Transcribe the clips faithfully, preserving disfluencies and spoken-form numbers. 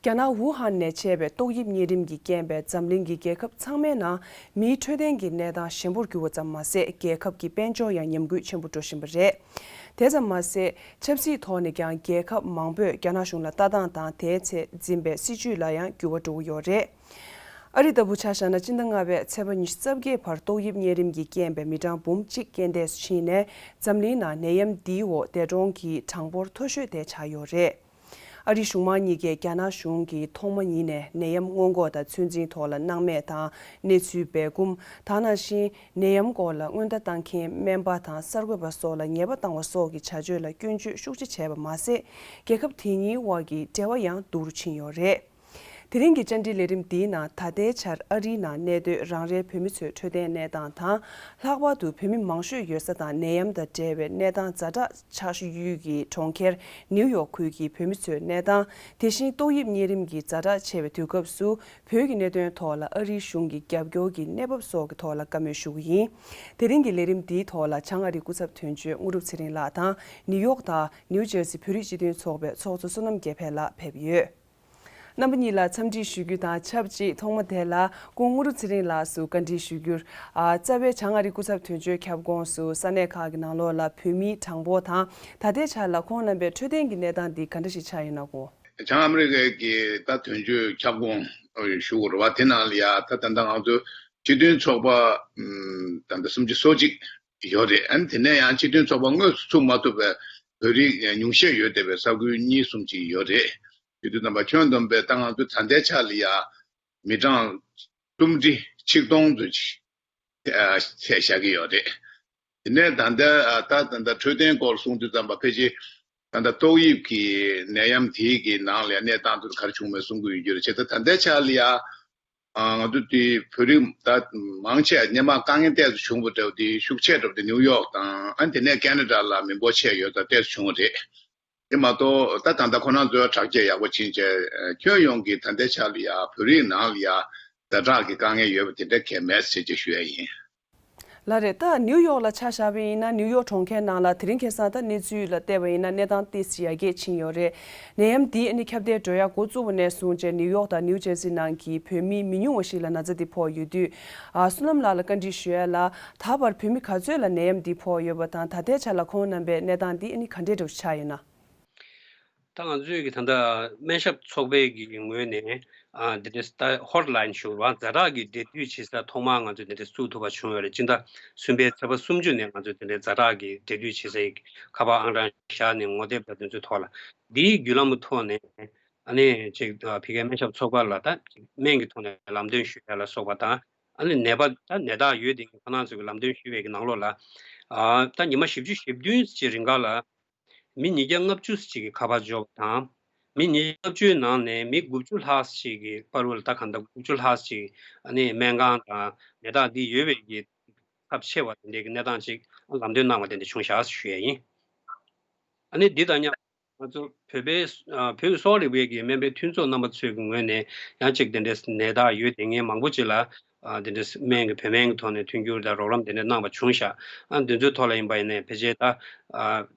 རྒྱ་ནག་ཝུ་ཧན་ནས་མཆེད་པའི་ཏོག་དབྱིབས་གཉན་རིམས་ཀྱི་རྐྱེན་པས་འཛམ་གླིང་གི་རྒྱལ་ཁབ་ཚང་མའི་ནང་མིའི་འཕྲོད་བསྟེན་གྱི་གནས་སྟངས་ཞན་པོར་གྱུར་བ་ཙམ་མ་ཟད། རྒྱལ་ཁབ་ཀྱི་དཔལ་འབྱོར་ཡང་ཉམས་རྒུད་ཆེན་པོ་འགྲོ་བཞིན་པ་རེད། དེ་ཙམ་མ་ཟད། ཆབ་སྲིད་ཐོག་ནས་ཀྱང་རྒྱལ་ཁབ་མང་པོས་རྒྱ་ནག་གཞུང་ལ་ལྟ་སྟངས་དང་། དེའི་ཚེ་འཛིན་པའི་སྲིད་བྱུས་ལ་ཡང་འགྱུར་བ་འགྲོ་གི་ཡོད་རེད། ཨ་རི་ལྟ་བུ་ཆ་བཞག་ན། སྤྱི་ཟླ་ལྔ་པའི་ཚེས་པ་ཉི་ཤུ་རྩ་བརྒྱད་བར་ཏོག་དབྱིབས་གཉན་རིམས་ཀྱི་རྐྱེན་པས་མི་གྲངས་འབུམ་གཅིག་རྐྱེན་འདས་སུ་ཕྱིན་ནས། འཛམ་གླིང་ནང་ནད་ཡམས་འདིའི་འོག་འདས་གྲོངས་ཀྱི་གྲངས་འབོར་མཐོ་ཤོས་དེ་ཆགས་ཡོད་རེད། ཨ་རིའི་གཞུང་མང་གཉིས་ཀས་རྒྱ་ནག་གཞུང་གིས་ཐོག་མ་ཉིད་ནས་ནད་ཡམས་སྔོན་འགོག་དང་ཚོད་འཛིན་ཐོག་ལ་སྣང་མེད་དང་། གནས་ཚུལ་སྦས་སྐུང་། ད་ག་ནང་བཞིན་ནད་ཡམས་སྐོར་ལ་སྔོན་བརྡ་བཏང་མཁན་སྨན་པ་དང་གསར་འགོད་པ་སོགས་ལ་ཉེས་པ་བཏང་བ་སོགས་ཀྱི་བྱ་སྤྱོད་ལ་སྐྱོན་བརྗོད་ཤུགས་ཆེ་བྱས་པ་མ་ཟད། རྒྱལ་ཁབ་དེ་གཉིས་དབར་གྱི་འབྲེལ་བ་ཡང་སྡུག་རུ་ཕྱིན་ཡོད་རེད། དེ་རིང་གི་བཅར་འདྲིའི་ལས་རིམ་འདིའི་ནང་། ད་ལྟའི་ཆར་ཨ་རིའི་ནང་གནས་སྡོད་རང་རེའི་བོད་མི་ཚོའི་འཕྲོད་བསྟེན་གནས་སྟངས་དང་། ལྷག་པར་དུ་བོད་མི་མང་ཤོས་ཡོད་ས་དང་ནད་ཡམས་དང་འབྲེལ་བའི་གནས་སྟངས་ཛ་དྲག་ཆགས་ཡུལ་གྱི་གྲོང་ཁྱེར་ནིའུ་ཡོག་ཁུལ་གྱི་བོད་མི་ཚོའི་གནས་སྟངས། དེ་བཞིན་ཏོག་དབྱིབས་གཉན་རིམས་ཀྱི་ཛ་དྲག་ཆེ་བའི་དུས་སྐབས་སུ་བོད་ཀྱི་གནད་དོན་ཐོག་ལ་ཨ་རིའི་གཞུང་གི་རྒྱབ་སྐྱོར་གྱི་གནས་བབ་སོགས་ཀྱི་ཐོག་ལ་བཀའ་མོལ་ཞུ་གི་ཡིན། དེ་རིང་གི་ལས་རིམ་འདིའི་ཐོག་ལ་བྱང་ཨ་རིའི་སྐུ་ཚབ་དོན་གཅོད་དངོས་གྲུབ་ཚེ་རིང་ལགས་དང་། ནིའུ་ཡོག་དང་ནིའུ་ཇར་སི་བོད་རིགས་སྤྱི་མཐུན་ཚོགས་པའི་ཚོགས་གཙོ་བསོད་ནམས་རྒྱལ་འཕེལ་ལགས་ཕེབས་ཡོད། རྣམ་པ་གཉིས་ལ་འཚམས་འདྲི་ཞུ་རྒྱུ་དང་ཆབས་ཅིག་ཐོག་མ་དེ་ལ་སྐུ་ངོ་དངོས་གྲུབ་ཚེ་རིང་ལགས་སུ་བཀའ་འདྲི་ཞུ་རྒྱུར། ཨ། རྩ་བའི་བྱང་ཨ་རིའི་སྐུ་ཚབ་དོན་གཅོད་ཁྱབ་ཁོངས་སུ་ས་གནས་ཁག་གི་ནང་ལོགས་ལ་བོད་མིའི་གྲངས་འབོར་དང་། ད་ལྟའི་ཆ་ལ་ཁོང་རྣམ་པའི་འཕྲོད་བསྟེན་གྱི་གནས་སྟངས་འདི་ག་འདྲ་ཞིག་ཆགས་ཡོད་ན་གོ། བྱང་ཨ་མི་རི་ཀའི་གི་ད་དོན་གཅོད་ཁྱབ་ཁོངས་ཞུ་དགོས་རེད་བ། དེ་ནང་ལ་ཡ་ད་ད་ལྟ་ང་ཚོ་སྤྱི་མཐུན་ཚོགས་པ་ཨམ་ད་ལྟ་སུམ་ཅུ་སོ་གཅིག་ཡོད་རེད། ཨ་ནི་དེ་ནས་ཡང་སྤྱི་མཐུན་ཚོགས་པ་དངོས་སུ་ཚུགས་མ་ཐུབ་པའི་བོད་རིགས་ཉུང་ཤས་ཡོད་བསྡད་པའི་ས་ཁུལ་གཉིས་གསུམ་ཅིག་ཡོད་རེད། དེ་དུས་ཙམ་པ་ཁྱོན་བསྡོམས་པས་ད་ང་ཚོ་ད་ལྟའི་ཆ་ལ་ཡ་མི་གྲངས་སུམ་ཁྲི་ཆིག་སྟོང་ཙམ་ཞིག་ཨ་ཚད་བཞག་གི་ཡོད་རེད། དེ་ནས་ད་ལྟ་ཨ་ད་ད་ལྟ་འཕྲོད་བསྟེན་སྐོར་གསུངས་དུས་ཙམ་པ་ཕལ་ཆེར་ད་ལྟ་ཏོག་དབྱིབས་ཀྱི་ནད་ཡམས་དེའི་གི་ནང་ལ་གནས་སྟངས་དེ་ག་རེ་བྱུང་མེད་གསུང་གི་ཡོད་རྒྱུ་རེད། བྱས་ཙང་ད་ལྟའི་ཆ་ལ་ཡ་ཨ་ང་ཚོ་དེ་བོད་རིགས་ད་མང་ཆེ་སྔོན་མ་དཀའ་ངལ་ཏོག་ཙམ་བྱུང་བ་འདྲ་བོ་དེ་ཤུགས་ཆེ་འགྲོ་བ་དེ་ནིའུ་ཡོག་དང་། ཨ་ནི་དེ་ནས་ཁེ་ན་ཌ་ལ་མི་འབོར་ཆེ་ཡོད་ཙང་ཏོག་ཙམ་བྱུང་བ་རེད། དེ་མ་གཏོགས་ད་ད་ལྟ་ཁོ་རང་ཚོའི་དྲག་སྐྱེད་ཡག་པོ་ཕྱིན་བྱས། ཁྱོན་ཡོངས་ཀྱི་ད་ལྟའི་ཆ་ལ་ཡ་བོད་རིགས་ནང་ལ་ཡ་ཛ་དྲག་གི་དཀའ་ངལ་ཡོད་པ་དེ་འདྲ་གང་ཡང་མེད་ཟེར་གྱི་ཞུ་ཡ་ཡིན། ལགས་རེད། ད་ནིའུ་ཡོག་ལ་ཆ་བཞག་པ་ཡིན་ན། ནིའུ་ཡོག་གྲོང་ཁྱེར་ནང་ལ་དེ་རིང་ཁ་སང་ད་གནས་ཚུལ་ལ་བལྟས་པ་ཡིན་ན་གནས་སྟངས་ཏོག་ཙམ་ཡར་རྒྱས་ཕྱིན་ཡོད་རེད། ནད་ཡམས་འདི་ཨ་ནི་ཁྱབ་གདལ་འགྲོ་ཡ་འགོ་བཙུགས་པ་ནས་བཟུང་བྱས་ནིའུ་ཡོག་དང་ནིའུ་ཇར་སི་ནང་གི་བོད་མི་མི་ཉུང་བ་ཞིག་ལ་ན་ཚ་འདི་ཕོག་ཡོད་དུས། ཨ། བསོད་ནམས་ལགས་ལ་བཀའ་འདྲི་ཞུ་ཡ་ལ། ད་བར་བོད་མི་ག་ཚོད་ལ་ནད་ཡམས་འདི་ཕོག་ཡོད་པ་དང་། ད་ལྟའི་ཆ་ལ་ཁོང་རྣམ་པའི་གནས་སྟངས་འདི་ཨ་ནི་ག་འདྲས་འདྲ་བོ་ཆགས་ཡོད་ན། ད་ང་ཚོས་ཀྱི་ད་ལྟ་སྨན་ཞབས་ཚོགས་པའི་གི་ངོས་ནས་ཨ་འདི་འདྲའི་ད་ཧོཊ་ལ་ཡིན་ཞུ་བ་ཛ་དྲག་གི་འབྲེལ་མཐུད་བྱེད་ས་ཐོག་མར་ང་ཚོས་འདི་འདྲ་བཙུགས་ཐུབ་པ་བྱུང་ཡོད་རེད། སྤྱི་ཟླ་གསུམ་པའི་ཚེས་པ་སུམ་ཅུ་ནས་ང་ཚོས་འདི་འདྲའི་ཛ་དྲག་གི་འབྲེལ་མཐུད་བྱེད་སའི་ཁ་པར་ཨང་གྲངས་བཞག་ནས་ངོ་དེབ་དང་དེ་ཚོའི་ཐོག་ལ། འདིའི་བརྒྱུད་ལམ་ཐོག་ནས་ཨ་ནི་ཅིག་ཕ་གིའི་སྨན་ཞབས་ཚོགས་པ་ལ་ད་སྨན་གྱི་ཐོག་ནས་ལམ་སྟོན་ཞུ་ཡ་ལ་སོགས་པ་དང་། ཨ་ནི་ནད་པ་ད་ནད་རྟགས་ཡོད་དེ་ཁོ་རང་ཚོས་ལམ་སྟོན་ཞུ་བའི་གི་ནང་ལོགས་ལ། ཨ་ད་ཉི་མ་བཞི་བཅུ་ཞེ་བདུན་ཅིག་རིང་ག་ལ། མི་ཉིས་བརྒྱ་ལྔ་བཅུ་ཅིག་གིས་ཁ་པར་འབྱོར་བ་དང་། མི་ཉིས་བརྒྱ་ལྔ་བཅུའི་ནང་ནས་མི་དགུ་བཅུ་ལྷག་ཅིག་གི་པར་བུ་ལ་ད་གང་ལྟར་དགུ་བཅུ་ལྷག་ཅིག་ཨ་ནི་སྨན་ཁང་དང་ནད་རྟགས་འདི་ཡོད་པའི་གི་ཚབས་ཆེ་བ་དེ་འདྲའི་གི་གནས་སྟངས་ཅིག་ལམ་སྟོན་གནང་བ་དེ་འདྲ་བྱུང་བཞག་ཞུ་ཡས་ཡིན། ཨ་ནི་འདི་དང་མཉམ་ང་ཚོ་བོད་པའི་ཨ་བོད་ཀྱི་གསོ་བ་རིག་པའི་གི་སྨན་པའི་མཐུན་ཚོགས་རྣམ་པ་ཚོའི་གི་ངོས་ནས་ཡང་ཅིག་དེ་འདྲའི་ནད་རྟགས་ཡོད་དེ་མཁན་མང་པོ་ཅིག་ལ་ཨ་དེ་འདྲའི་སྨན་གྱི་བོད་སྨན་གྱི་ཐོག་ནས་མཐུན་འགྱུར་དང་རོགས་རམ་དེ་འདྲ་གནང་བ་བྱུང་ཤག་ཨ་འདི་ཚོའི་ཐོག་ལ་ཡིན་པ་ཡིན་ནའི་ཕལ་ཆེར་ད་ཨ་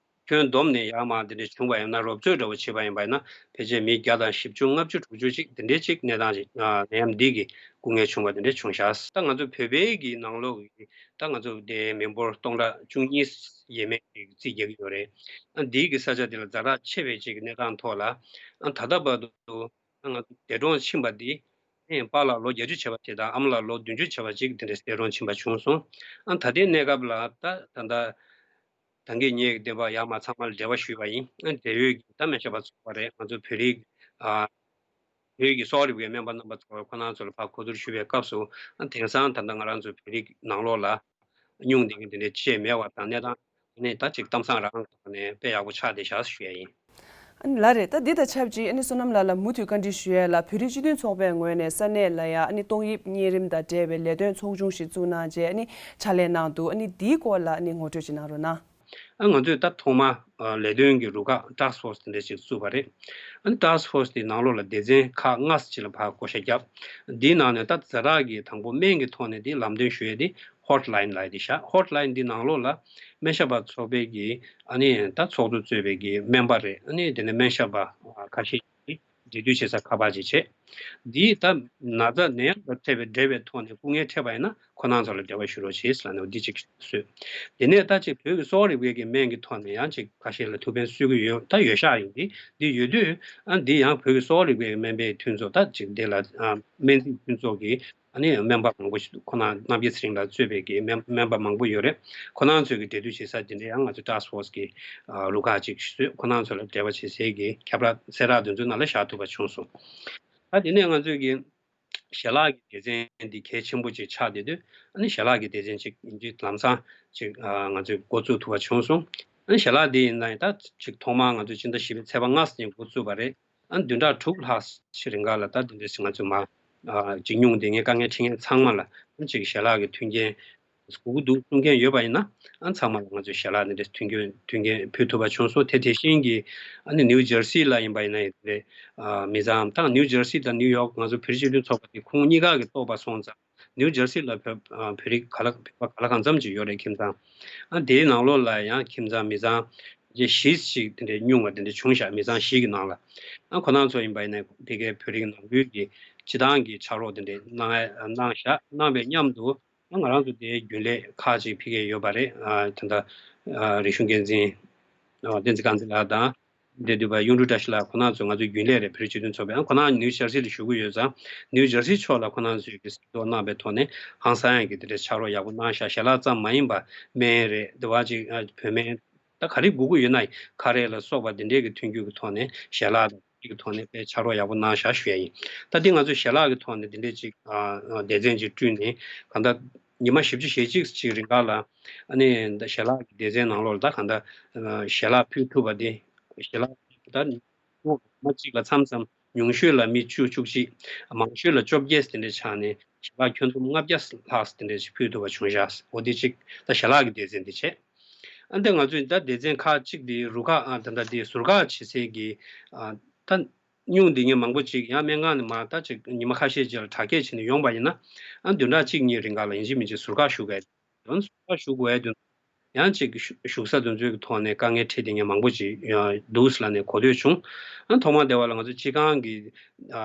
ཁྱོན་བསྡོམས་ནས་ཡར་མར་དེ་འདྲ་བྱུང་བ་ཡིན་ན། རོབ་ཚོད་འདྲ་བོ་བྱས་པ་ཡིན་པ་ཡིན་ན་ཕལ་ཆེར་མི་བརྒྱ་དང་བཞི་བཅུ་ལྔ་བཅུ་དྲུག་ཅུ་ཅིག་དེ་འདྲའི་ཅིག་གནས་སྟངས་ཅིག་ཨ་ནད་ཡམས་འདི་གི་སྐུ་ངལ་བྱུང་བ་དེ་འདྲ་བྱུང་ཤག་ད་ང་ཚོ་བོད་པའི་གི་ནང་ལོགས་ཀྱི་ད་ང་ཚོ་དེ་མི་འབོར་སྟོང་ཕྲག་བཅུ་གཉིས་ཡས་མས་ཅིག་རྩིས་རྒྱག་གི་ཡོད་རེད། ཨ་འདིའི་གི་ས་ཆ་དེ་ལ་ཛ་དྲག་ཆེ་བའི་ཅིག་གནས་སྟངས་ཐོག་ལ་ཨ་ད་ལྟ་བར་དུ་ང་ཚོ་འདས་གྲོངས་ཕྱིན་པ་འདི་ཨེ་པཱ་ལགས་ལོ་བརྒྱད་ཅུ་བྱས་པ་ཅིག་དང་ཨ་མ་ལགས་ལོ་བདུན་ཅུ་བྱས་པ་ཅིག་དེ་འདྲ་འདས་གྲོངས་ཕྱིན་པ་བྱུང་སོང་། ཨ་ད་ལྟའི་གནས་སྐབས་ལ་ད་ད་ལྟ་ད་གིན་ངེད་ཀྱི་འདོན་པ་ཡར་མར་ཚང་མ་ལ་འབྲེལ་བ་ཞུས་པ་ཡིན། ཨ་འབྲེལ་ཡོད་ཀྱི་ད་སྨན་ཞབས་པ་ཚོགས་པ་རེད། ང་ཚོ་བོད་རིགས་ཨ་བོད་ཀྱི་གསོ་བ་རིག་པའི་སྨན་པ་རྣམ་པ་ཚོ་ཁོ་རང་ཚོ་ལ་ཕར་གོ་བསྡུར་ཞུ་བའི་སྐབས་སུ། ཨ་དེང་སང་ད་ལྟ་ང་རང་ཚོ་བོད་རིགས་ནང་ལོགས་ལ་སྙུང་བསྡད་མཁན་དེ་འདྲའི་ཅིག་མེད་པ་དང་། གནས་སྟངས་ནི་ད་ཅིག་གཏམ་བཟང་རང་ཐོག་ནས་དཔེ་ཡག་པོ་ཆགས་བསྡད་ཤག་ཞུ་ཡ་ཡིན། ཨ་ནི་ལགས་རེད། ད་འདི་དང་ཆབས་ཅིག་ཨ་ནི་བསོད་ནམས་ལགས་ལ་མུ་མཐུད་བཀའ་འདྲི་ཞུ་ཡ་ལ། བོད་རིགས་སྤྱི་མཐུན་ཚོགས་པའི་ངོས་ནས་ས་གནས་ལ་ཡ་ཨ་ནི་ཏོག་དབྱིབས་གཉན་རིམས་དང་འབྲེལ་བའི་ལས་དོན་ཚོགས་ཆུང་ཞིག་བཙུགས་གནང་རྗེས་ཨ་ནི་ཕྱག་ལས་གནང་འདུག་ཨ་ནི་འདིའི་སྐོར་ལ་ཨ་ནི་ངོ་སྤྲོད་ཅིག་གནང་རོགས་གནང་། ཨ་ང་ཚོས་ད་ཐོག་མ་ཨ་ལས་དོན་གྱི་རུ་ཁག་ཊཱསྐ་ཕོར་སི་དེ་འདྲ་ཞིག་བཙུགས་པ་རེད། ཨ་ནི་ཊཱསྐ་ཕོར་སི་དེའི་ནང་ལོགས་ལ་སྡེ་ཚན་ཁག་ལྔ་ཙམ་ཅིག་ལ་ཕར་བགོ་བཤའ་བརྒྱབ། འདིའི་ནང་ནས་ད་ཛ་དྲག་གི་དང་པོ་སྨན་གྱི་ཐོག་ནས་འདི་ལམ་སྟོན་ཞུ་ཡས་འདི་ཧོཊ་ལ་ཡིན་ལབ་ཡས་འདི་བཞག་ཧོཊ་ལ་ཡིན་འདི་ནང་ལོགས་ལ་སྨན་ཞབས་པ་ཚོགས་པའི་གི་ཨ་ནི་ད་ཚོགས་གཙོ་གཙོས་པའི་གི་སྨན་པ་རེད། ཨ་ནི་དེ་ནས་སྨན་ཞབས་པ་ཁ་ཤས་ཀྱིས་ འབྲེལ་མཐུད་བྱེད་ས་ཁ་པར་ཅིག་བྱས། འདིས་ད་ན་ཚ་ནད་ཡམས་དང་འཕྲད་པའི་འབྲེལ་བའི་ཐོག་ནས་སྐུ་ངལ་འཕྲད་པ་ཡིན་ན་ཁོ་རང་ཚོ་ལ་འབྲེལ་བ་ཞུ་རོགས་བྱེད་ཟེར་ལབ་ནས་འོ་འདི་གཅིག་བཟོས། དེ་ནས་ད་ཅིག་བོད་ཀྱི་གསོ་བ་རིག་པའི་གི་སྨན་གྱི་ཐོག་ནས་ཡང་ཅིག་ཁ་ཤས་ལ་ཐུགས་ཕན་གསོས་ཀྱི་ཡོད། ད་ཡོད་ཤག་ཡིན། འདི་འདི་ཡོད་དུས་ཨ་འདི་ཡང་བོད་ཀྱི་གསོ་བ་རིག་པའི་སྨན་པའི་མཐུན་ཚོགས། ད་ཅིག་འདི་ལ་ཨ་སྨན་རྩིས་མཐུན་ཚོགས་ཀྱི་ཨ་ནི་སྨན་པ་མང་པོ་ཞིག་འདུག་ཁོ་ན་རྣམ་རྒྱལ་ཚེ་རིང་ལགས་གཙོས་པའི་གི་སྨན་སྨན་པ་མང་པོ་ཡོད་རེད། ཁོ་རང་ཚོས་གི་འབྲེལ་མཐུད་བྱེད་ས་དེ་འདྲ་ཡང་ང་ཚོ་ཊཱསྐ་ཕོར་སི་གི་ཨ་རུ་ཁག་ཅིག་བཟོས། ཁོ་རང་ཚོ་ལ་འབྲེལ་བ་བྱེད་སའི་གི་ཁྱབ་བསྒྲགས་གསལ་བསྒྲགས་དེ་ཚོའི་ནང་ལ་བཞག་ཐུབ་པ་བྱུང་སོང་། ད་དེ་ནས་ང་ཚོས་གི་ཞལ་ལག་གི་སྡེ་ཚན་འདི་གལ་ཆེན་པོ་ཅིག་ཆགས་བསྡད་དུས་ཨ་ནི་ཞལ་ལག་གི་སྡེ་ཚན་ཅིག་ཡིན་གཅིག་ལམ་སང་ཅིག་ཨ་ང་ཚོས་འགོ་བཙུགས་ཐུབ་པ་བྱུང་སོང་། ཨ་ནི་ཞལ་ལག་འདི་ཡིན་ན་ཡང་ད་ཅིག་ཐོག་མར་ང་ཚོས་ཕྱི་ཟླ་བཞི་པའི་ཚེས་པ་ལྔ་ཙམ་ནས་འགོ་བཙུགས་པ་རེད། ཨ་བདུན་ཕྲག་དྲུག་ལྷག་ཅིག་རིང་ག་ལ་ད་འདི་འདྲ་ཞིག་ང་ཚོས་མ་ཨ་ཅིག་སྙུང་བསྡད་མཁན་དཀའ་ངལ་འཕྲད་མཁན་ཚང་མ་ལ་ཨ་ཅིག་ཞལ་ལག་གི་མཐུན་རྐྱེན་དགོས་ཀྱི་འདུག་གསུང་མཁན་ཡོད་པ་ཡིན་ན་ཨ་ཚང་མ་ལ་ང་ཚོས་ཞལ་ལག་འདི་འདྲ་མཐུན་རྐྱེན་མཐུན་རྐྱེན་ཕུལ་ཐུབ་པ་བྱུང་སོང་། དེ་དེ་བཞིན་གྱི་ཨ་ནི་ནིའུ་ཇར་སི་ལ་ཡིན་པ་ཡིན་ན་ཡང་དེ་འདྲའི་ཨ་མི་ཚང་ད་ནིའུ་ཇར་སི་དང་ནིའུ་ཡོག་ང་ཚོ་བོད་རིགས་སྤྱི་མཐུན་ཚོགས་པ་དེ་ཁོང་གཉིས་ཀ་གི་གཏོགས་པ་སོང་ཙང་། ནིའུ་ཇར་སི་ལ་བོད་ཨ་བོད་རིགས་ག་ལ་བོད་པ་ག་ལ་གང་འཚམ་ཅིག་ཡོད་རེད། ཁྱིམ་ཚང་ཨ་དེའི་ནང་ལོགས་ལ་ཡང་ཁྱིམ་ཚང་མི་ཚང་བཞི་ཞིག་དེ་འདྲའི་སྙུང་བ་དེ་འདྲ་བྱུང་ཤག་མི་ཚང་བཞི་གི་ནང་ལ་ཨ་ཁོ་རང་ཚོ་ཡིན་པ་ཡིན་ན་དེ་གའི་བོད་རིགས་ནང་ཁུལ་གྱི་སྤྱི་བཏང་གི་ཕྱག་རོགས་དེ་འདྲ་གནང་ཡ་གནང་ཤག་གནང་བའི་མཉམ་དུ་ཨ་ང་རང་ཚོ་དེའི་རྒྱུན་ལས་ཁག་ཅིག་ཕ་གིར་ཡོད་པ་རེད། ཨ་ད་ལྟ་ཨ་རིག་གཞུང་འགན་འཛིན་ཨ་བསྟན་འཛིན་རྐང་འཛིན་ལགས་དང་། འབྲེལ་མཐུད་པ་གཡུང་དྲུང་བཀྲ་ཤིས་ལགས་ཁོང་རྣམ་ཚོ་ང་ཚོའི་རྒྱུན་ལས་རེད། བོད་རིགས་སྤྱི་མཐུན་ཚོགས་པའི་ཨང་ཁོང་རྣམ་ནིའུ་ཇར་སི་ལ་བཞུགས་ཀྱི་ཡོད་ཙང་ནིའུ་ཇར་སི་ཕྱོགས་ལ་ཁོང་རྣམ་ཚོས་ཀྱི་གཟིགས་རྟོག་གནང་བའི་ཐོག་ནས་ཧང་སང་ཡག་གི་དེ་འདྲའི་ཕྱག་རོགས་ཡག་པོ་གནང་ཤག་ཞལ་ལག་ཙམ་མ་ཡིན་པ་སྨན་རེད། དེ་བ་ཅིག་ཨ་བོད་སྨན་ད་ག་རེ་དགོས་ཀྱི་ཡོད་ན་ཁ་རས་ལ་སོགས་པ་དེ་འདྲའི་གི་མཐུན་འགྱུར་གྱི་ཐོག་ནས་ཞལ་ལག་དང་དེ་གི་ཐོག་ནས་དཔེ་ཕྱག་རོགས་ཡག་པོ་གནང་ཤག་ཞུ་ཡ་ཡིན། ད་དེ་ང་ཚོས་ཞལ་ལག་གི་ཐོག་ནས་དེ་འདྲའི་ཅིག་ཨ་ཨ་སྡེ་ཚན་ཅིག་བསྐྲུན་ནས་གང་ལྟར་ཉི་མ་བཞི་བཅུ་ཞེ་གཅིག་ཅིག་རིང་ག་ལ་ཨ་ནི་ད་ཞལ་ལག་གི་སྡེ་ཚན་ནང་ལོགས་ལ་ད་གང་ལྟར་ཨ་ཞལ་ལག་ཕུལ་ཐུབ་པ་དེ། ཞལ་ལག་ད་ཉི་མ་གཅིག་ལ་མཚམས་མཚམས་ཉུང་ཤོས་ལ་མི་བཅུ་བཅུ་གཅིག་མང་ཤོས་ལ་བཅོ་བརྒྱད་དེ་འདྲ་ཆགས་ནས་ཞལ་ལག་ཁྱོན་བསྡོམས་ལྔ་བརྒྱ་ལྷག་དེ་འདྲ་ཞིག་ཕུལ་ཐུབ་པ་བྱུང་ཤག་འོ་དེ་གཅིག་ད་ཞལ་ལག་གི་སྡེ་ཚན་དེ་བྱས། ཨ་འདི་ང་ཚོས་ད་སྡེ་ཚན་ཁག་གཅིག་དེ་རུ་ཁག་ཨ་ད་ལྟ་དེ་ཟུར་བཀག་བྱེད་སའི་གི་ཨ་ད་སྙུང་བསྡད་མཁན་མང་པོ་ཅིག་ཡང་སྨན་ཁང་ནས་མར་ད་ཅིག་ཉི་མ་ཁ་ཤས་ཅིག་ལ་དྲག་སྐྱེད་བྱས་ནས་ཡོང་པ་ཡིན་ན་ཨ་བདུན་ཕྲག་གཅིག་གཉིས་རིང་ག་ལ་ཡིན་གཅིག་མིན་གཅིག་ཟུར་བཀག་ཞུ་དགོས། ཡང་ཟུར་བཀག་ཞུ་དགོས་ཡ་དོན་ཡང་ཅིག་བཞུགས་ས་དེ་ཚོའི་ཐོག་ནས་དཀའ་ངལ་འཕྲད་བསྡད་མཁན་མང་པོ་ཅིག་འདུག་ཟེར་ལབ་ནས་གོ་ཐོས་བྱུང་། ཨ་ཐོག་མར་བསྡད་པ་ལ་ང་ཚོ་སྤྱི་ཁང་གི་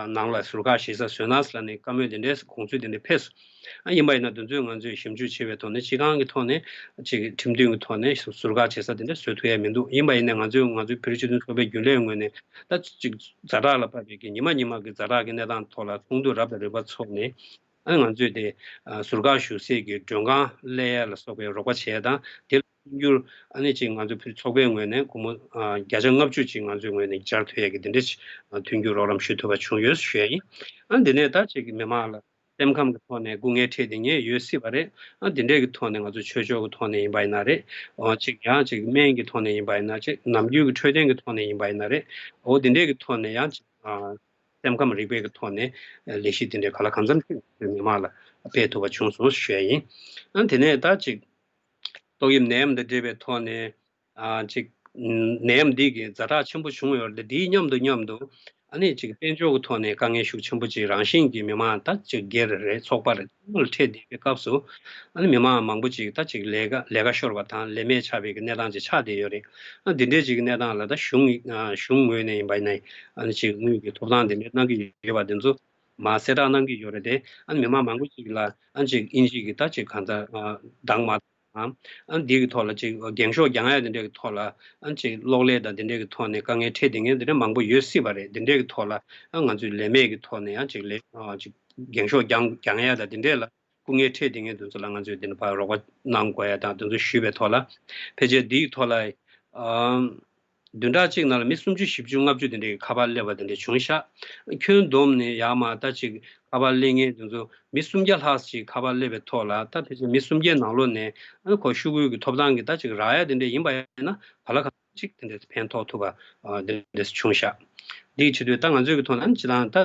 ནང་ལ་ཟུར་བཀག་བྱེད་ས་བཟོས་ན་ཟེར་ལབ་ནས་བཀའ་མོལ་དེ་འདྲའི་དགོངས་ཚུལ་དེ་འདྲ་ཕེབས་སོང་། ཨ་ཡིན་པ་ཡིན་ན་དེ་ཚོས་ང་ཚོས་ཞིབ་འཇུག་བྱས་པའི་ཐོག་ནས་སྤྱི་ཁང་གི་ཐོག་ནས་ཅིག་ཁྲིམས་མཐུན་གྱི་ཐོག་ནས་ཟུར་བཀག་བྱེད་ས་དེ་འདྲ་བཟོ་ཐུབ་ཡ་མི་འདུག་ཡིན་པ་ཡིན་ན་ང་ཚོས་ང་ཚོའི་བོད་རིགས་སྤྱི་མཐུན་ཚོགས་པའི་རྒྱུན་ལས་ངོས་ནས་ད་ཅིག་ཛ་དྲག་ལ་བབས་པའི་གི་ཉི་མ་ཉི་མ་གི་ཛ་དྲག་གི་གནས་སྟངས་ཐོག་ལ་ཚོགས་འདུ་རབ་དང་རིམ་པ་འཚོགས་ནས། ཨ་ང་ཚོས་དེ་ཟུར་བཀག་ཞུ་སའི་གི་མགྲོན་ཁང་སླེབས་ཡ་ལ་སོགས་པའི་རོགས་པ་བྱས་དང་དེ་ལ་མཐུན་འགྱུར་ཨ་ནི་ཅིག་ང་ཚོ་བོད་ཚོགས་པའི་ངོས་ནས་སྒོར་མོ་བརྒྱ་ཆ་ལྔ་བཅུ་ཅིག་ང་ཚོའི་ངོས་ནས་སྦྱར་ཐུབ་ཡ་གི་དེ་འདྲ་ཅིག་མཐུན་འགྱུར་རོགས་རམ་ཞུ་ཐུབ་པ་བྱུང་ཡོད་ཞུ་ཡ་ཡིན། ཨ་འདི་ནས་ད་ཅིག་མི་མང་ལ་སེམས་ཁམས་ཀྱི་ཐོག་ནས་སྐུ་ངལ་འཕྲད་དེ་ངས་ཡོད་སྲིད་པ་རེད། ཨ་འདི་འདྲས་ཀྱི་ཐོག་ནས་ང་ཚོ་ཆོས་ཕྱོགས་ཀྱི་ཐོག་ནས་ཡིན་པ་ཡིན་ན་རེད། ཨོ་ཅིག་ཡང་ཅིག་སྨན་གྱི་ཐོག་ནས་ཡིན་པ་ཡིན་ན་ཅིག་ནམ་རྒྱུན་གྱི་འཕྲོད་བསྟེན་གྱི་ཐོག་ནས་ཡིན་པ་ཡིན་ན་རེད། ཨོ་འདི་འདྲས་ཀྱི་ཐོག་ནས་ཡང་ཅིག་ཨ། སེམས་ཁམས་རིག་པའི་གི་ཐོག་ནས་ལས་གཞི་དེ་འདྲའི་ག་ལ་གང་འཚམ་ཅིག་མི་མང་ལ་སྤེལ་ཐུབ་པ་བྱུང་སོང་ཞུ་ཡ་ཡིན། ཨ་དེ་ནས་ད་ཅིག་ཏོག་དབྱིབས་ནད་ཡམས་དང་འབྲེལ་བའི་ཐོག་ནས་ཨ་ཅིག་ནད་ཡམས་འདི་གི་ཛ་དྲག་ཆེན་པོ་བྱུང་ཡོད་རེད། དེའི་མཉམ་དུ་མཉམ་དུ་ཨ་ནི་ཅིག་དཔལ་འབྱོར་གི་ཐོག་ནས་དཀའ་ངལ་ཤུགས་ཆེན་པོ་ཅིག་རང་བཞིན་གྱི་མི་མང་ད་ཅིག་སྒེར་རེད་ཚོགས་པ་རེད་ཚང་མ་ལ་འཕྲད་བསྡད་པའི་སྐབས་སུ། ཨ་ནི་མི་མང་མང་པོ་ཅིག་ད་ཅིག་ལས་ཀ་ལས་ཀ་ཤོར་བ་དང་ལས་མེད་ཆགས་པའི་གི་གནས་སྟངས་ཅིག་ཆགས་བསྡད་ཡོད་རེད། ཨ་འདི་འདྲའི་ཅིག་གི་གནས་སྟངས་ལ་ད་གཞུང་གི་ཨ་གཞུང་ངོས་ནས་ཡིན་པ་ཡིན་ན་ཨ་ནི་ཅིག་དངུལ་གྱི་ཐོབ་ཐང་དེ་འདྲ་གནང་གི་ཡོད་པ་དེ་ཚོ་མར་གསལ་བསྒྲགས་གནང་གི་ཡོད་རེད་དེ། ཨ་ནི་མི་མང་མང་པོ་ཅིག་ལ་ཨ་ཅིག་དབྱིན་ཇི་གི་ད་ཅིག་གང་ལྟར་ཨ་གདམ་ག་དང་ཨ་འདི་གི་ཐོག་ལ་ཅིག་འགེངས་ཤོག་རྒྱག་ཡ་དེ་འདྲའི་གི་ཐོག་ལ་ཨ་ཅིག་གློག་ཀླད་དང་དེ་འདྲའི་གི་ཐོག་ནས་དཀའ་ངལ་འཕྲད་བསྡད་མཁན་དེ་འདྲ་མང་པོ་ཡོད་སྲིད་པ་རེད། དེ་འདྲའི་གི་ཐོག་ལ་ཨ་ང་ཚོའི་ལས་མེད་ཀྱི་ཐོག་ནས་ཨ་ཅིག་ལས་ཨ་ཅིག་འགེངས་ཤོག་རྒྱག་རྒྱག་ཡ་དང་དེ་འདྲས་ལ། སྐུ་ངལ་འཕྲད་དེ་ངས་དེ་ཚོ་ལ་ང་ཚོས་དེ་འདྲ་ཕར་རོགས་པ་གནང་དགོས་ཡ་དང་དེ་ཚོ་ཞུས་པའི་ཐོག་ལ། ཕལ་ཆེར་འདིའི་ཐོག་ལ་ཨམ་བདུན་ཕྲག་གཅིག་ནང་ལ་མི་སུམ་ཅུ་བཞི་བཅུ་ལྔ་བཅུ་དེ་འདྲའི་ཁ་པར་སླེབས་པ་དེ་འདྲ་བྱུང་ཤག་ཁྱོན་བསྡོམས་ནས་ཡར་མར་ད་ཅིག་ཁ་པར་སླེབས་མཁན་དེ་ཚོ་མི་སུམ་བརྒྱ་ལྷག་ཅིག་ཁ་པར་སླེབས་པའི་ཐོག་ལ། ད་ཕལ་ཆེར་མི་སུམ་བརྒྱའི་ནང་ལོགས་ནས་ཨ་ཁོ་ཤོག་གུ་གི་ཐོབ་ཐང་གི་ད་ཅིག་རག་ཡ་དེ་འདྲ་ཡིན་པ་ཡིན་ན་ག་ལ་གང་ཅིག་དེ་འདྲ་ཕན་ཐོགས་ཐུབ་པ་ཨ་དེ་འདྲ་བྱུང་ཤག་འདིའི་ཆེད་དུ་ད་ང་ཚོའི་གི་ཐོག་ནས་ཨ་ནི་སྤྱིར་བཏང་ད་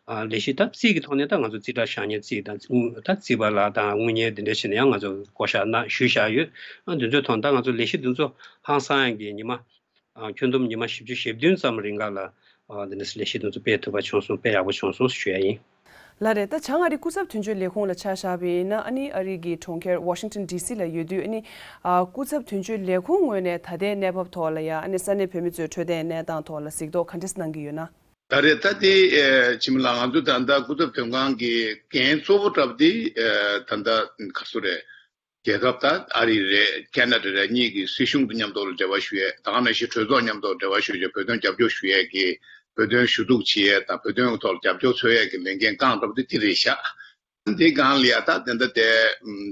ཨ་ལས་གཞི་ད་རྩིས་ཀྱི་ཐོག་ནས་ད་ང་ཚོ་རྩིས་ཁྲ་བཞག་མཁན་རྩིས་དང་ད་རྩིས་པ་ལགས་དང་དངུལ་གཉེར་དེ་འདྲ་བྱས་ནས་ཡང་ང་ཚོ་བསྐོ་བཞག་གནང་ཞུས་བཞག་ཡོད། ཨ་འདི་ཚོའི་ཐོག་ད་ང་ཚོ་ལས་གཞི་འདི་ཚོ་ཧང་སང་ཡང་གི་ཉི་མ་ཨ་ཁྱོན་བསྡོམས་ཉི་མ་བཞི་བཅུ་ཞེ་བདུན་ཙམ་རིང་ག་ལ་ཨ་འདི་འདྲ་ལས་གཞི་འདི་ཚོ་སྤེལ་ཐུབ་པ་བྱུང་སོང་། སྤེལ་ཡག་པོ་བྱུང་སོང་ཞུ་ཡ་ཡིན། ལགས་རེད། ད་བྱང་ཨ་རིའི་སྐུ་ཚབ་དོན་གཅོད་ལས་ཁུངས་ལ་ཆ་བཞག་པ་ཡིན་ན། ཨ་ནི་ཨ་རི་གི་གྲོང་ཁྱེར་ཝ་ཤིང་ཊོན་ཌི་སི་ལ་ཡོད་དུས། ཨ་ནི་ཨ་སྐུ་ཚབ་དོན་གཅོད་ལས་ཁུངས་ངོས་ནས་ད་ལྟའི་གནས་བབ་ཐོག་ལ་ཡ། ཨ་ནི་ས་གནས་བོད་མི་ཚོའི་འཕྲོད་བསྟེན་གནས་སྟངས་ཐོག་ལ་གཟིགས་རྟོག་ག་འདྲས་གནང་གི་ཡོད་ན། ད་རེས་ད་དེ་ཨེ་ཕྱི་མི་ལ་ང་ཚོ་ད་ལྟ་སྐུ་ཚབ་དོན་ཁང་གི་འགན་གཙོ་བོ་འདྲ་པོ་དེ་ཨེ་ད་ལྟ་ག་སུ་རེད། རྒྱལ་ཁབ་ད་ཨ་རི་རེད། ཁེ་ན་ཌ་རེད། གཉིས་ཀྱི་སྲིད་གཞུང་དང་མཉམ་དུ་ལ་འབྲེལ་བ་ཞུ་ཡས། ད་ག་ནང་བཞིན་གྲོས་ཚོགས་མཉམ་དུ་འབྲེལ་བ་ཞུ་ཡས། བོད་དོན་རྒྱབ་སྐྱོར་ཞུ་ཡས་ཀྱི་བོད་དོན་ཞུ་གཏུག་བྱེད་ཡས་དང་བོད་དོན་ཐོག་ལ་རྒྱབ་སྐྱོར་འཚོལ་ཡས་ཀྱི་ལས་འགན་རྐང་འདྲ་པོ་དེ་དེ་རེད་ཤག་དེའི་སྒང་ལ་ཡ་ད་དེ་འདྲ་དེ་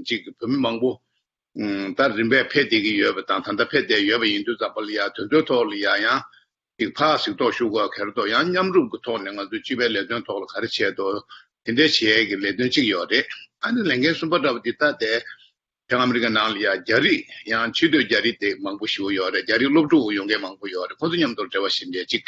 ཅིག་བོད་མི་མང་པོ་ད་རིམ་པས་ཕེབས་བསྡད་ཀྱི་ཡོད་པ་དང་། ད་ལྟ་ཕེབས་བསྡད་ཡོད་པ་ཡིན་དུས་ཙམ་པ་ལ་ཡ་དེ་ཚོའི་ཐོག་ལ་ཡ་ཡང་ཅིག་ཕར་གཟིགས་རྟོག་ཞུ་དགོས་ཁེར་ཐོག་ཡང་མཉམ་རུབ་ཀྱི་ཐོག་ནས་ང་ཚོའི་སྤྱི་པའི་ལས་དོན་ཐོག་ལ་ག་རེ་བྱས་འདུག་དེ་འདྲའི་བྱེད་ཡས་ཀྱི་ལས་དོན་གཅིག་ཡོད་རེད། ཨ་ནི་ལས་འགན་གསུམ་པ་འདྲ་པོ་འདི་ལྟ་སྟེ། བྱང་ཨ་མི་རི་ཀ་ནང་ལ་ཡ་རྒྱ་རིགས་ཡང་ཕྱི་སྡོད་རྒྱ་རིགས་དེ་མང་པོ་ཞིག་ཡོད་རེད། རྒྱ་རིགས་སློབ་ཕྲུག་ཡོང་མཁན་མང་པོ་ཡོད་རེད། ཁོང་ཚོ་མཉམ་དུ་འབྲེལ་བ་ཞིག་འདྲ་ཅིག་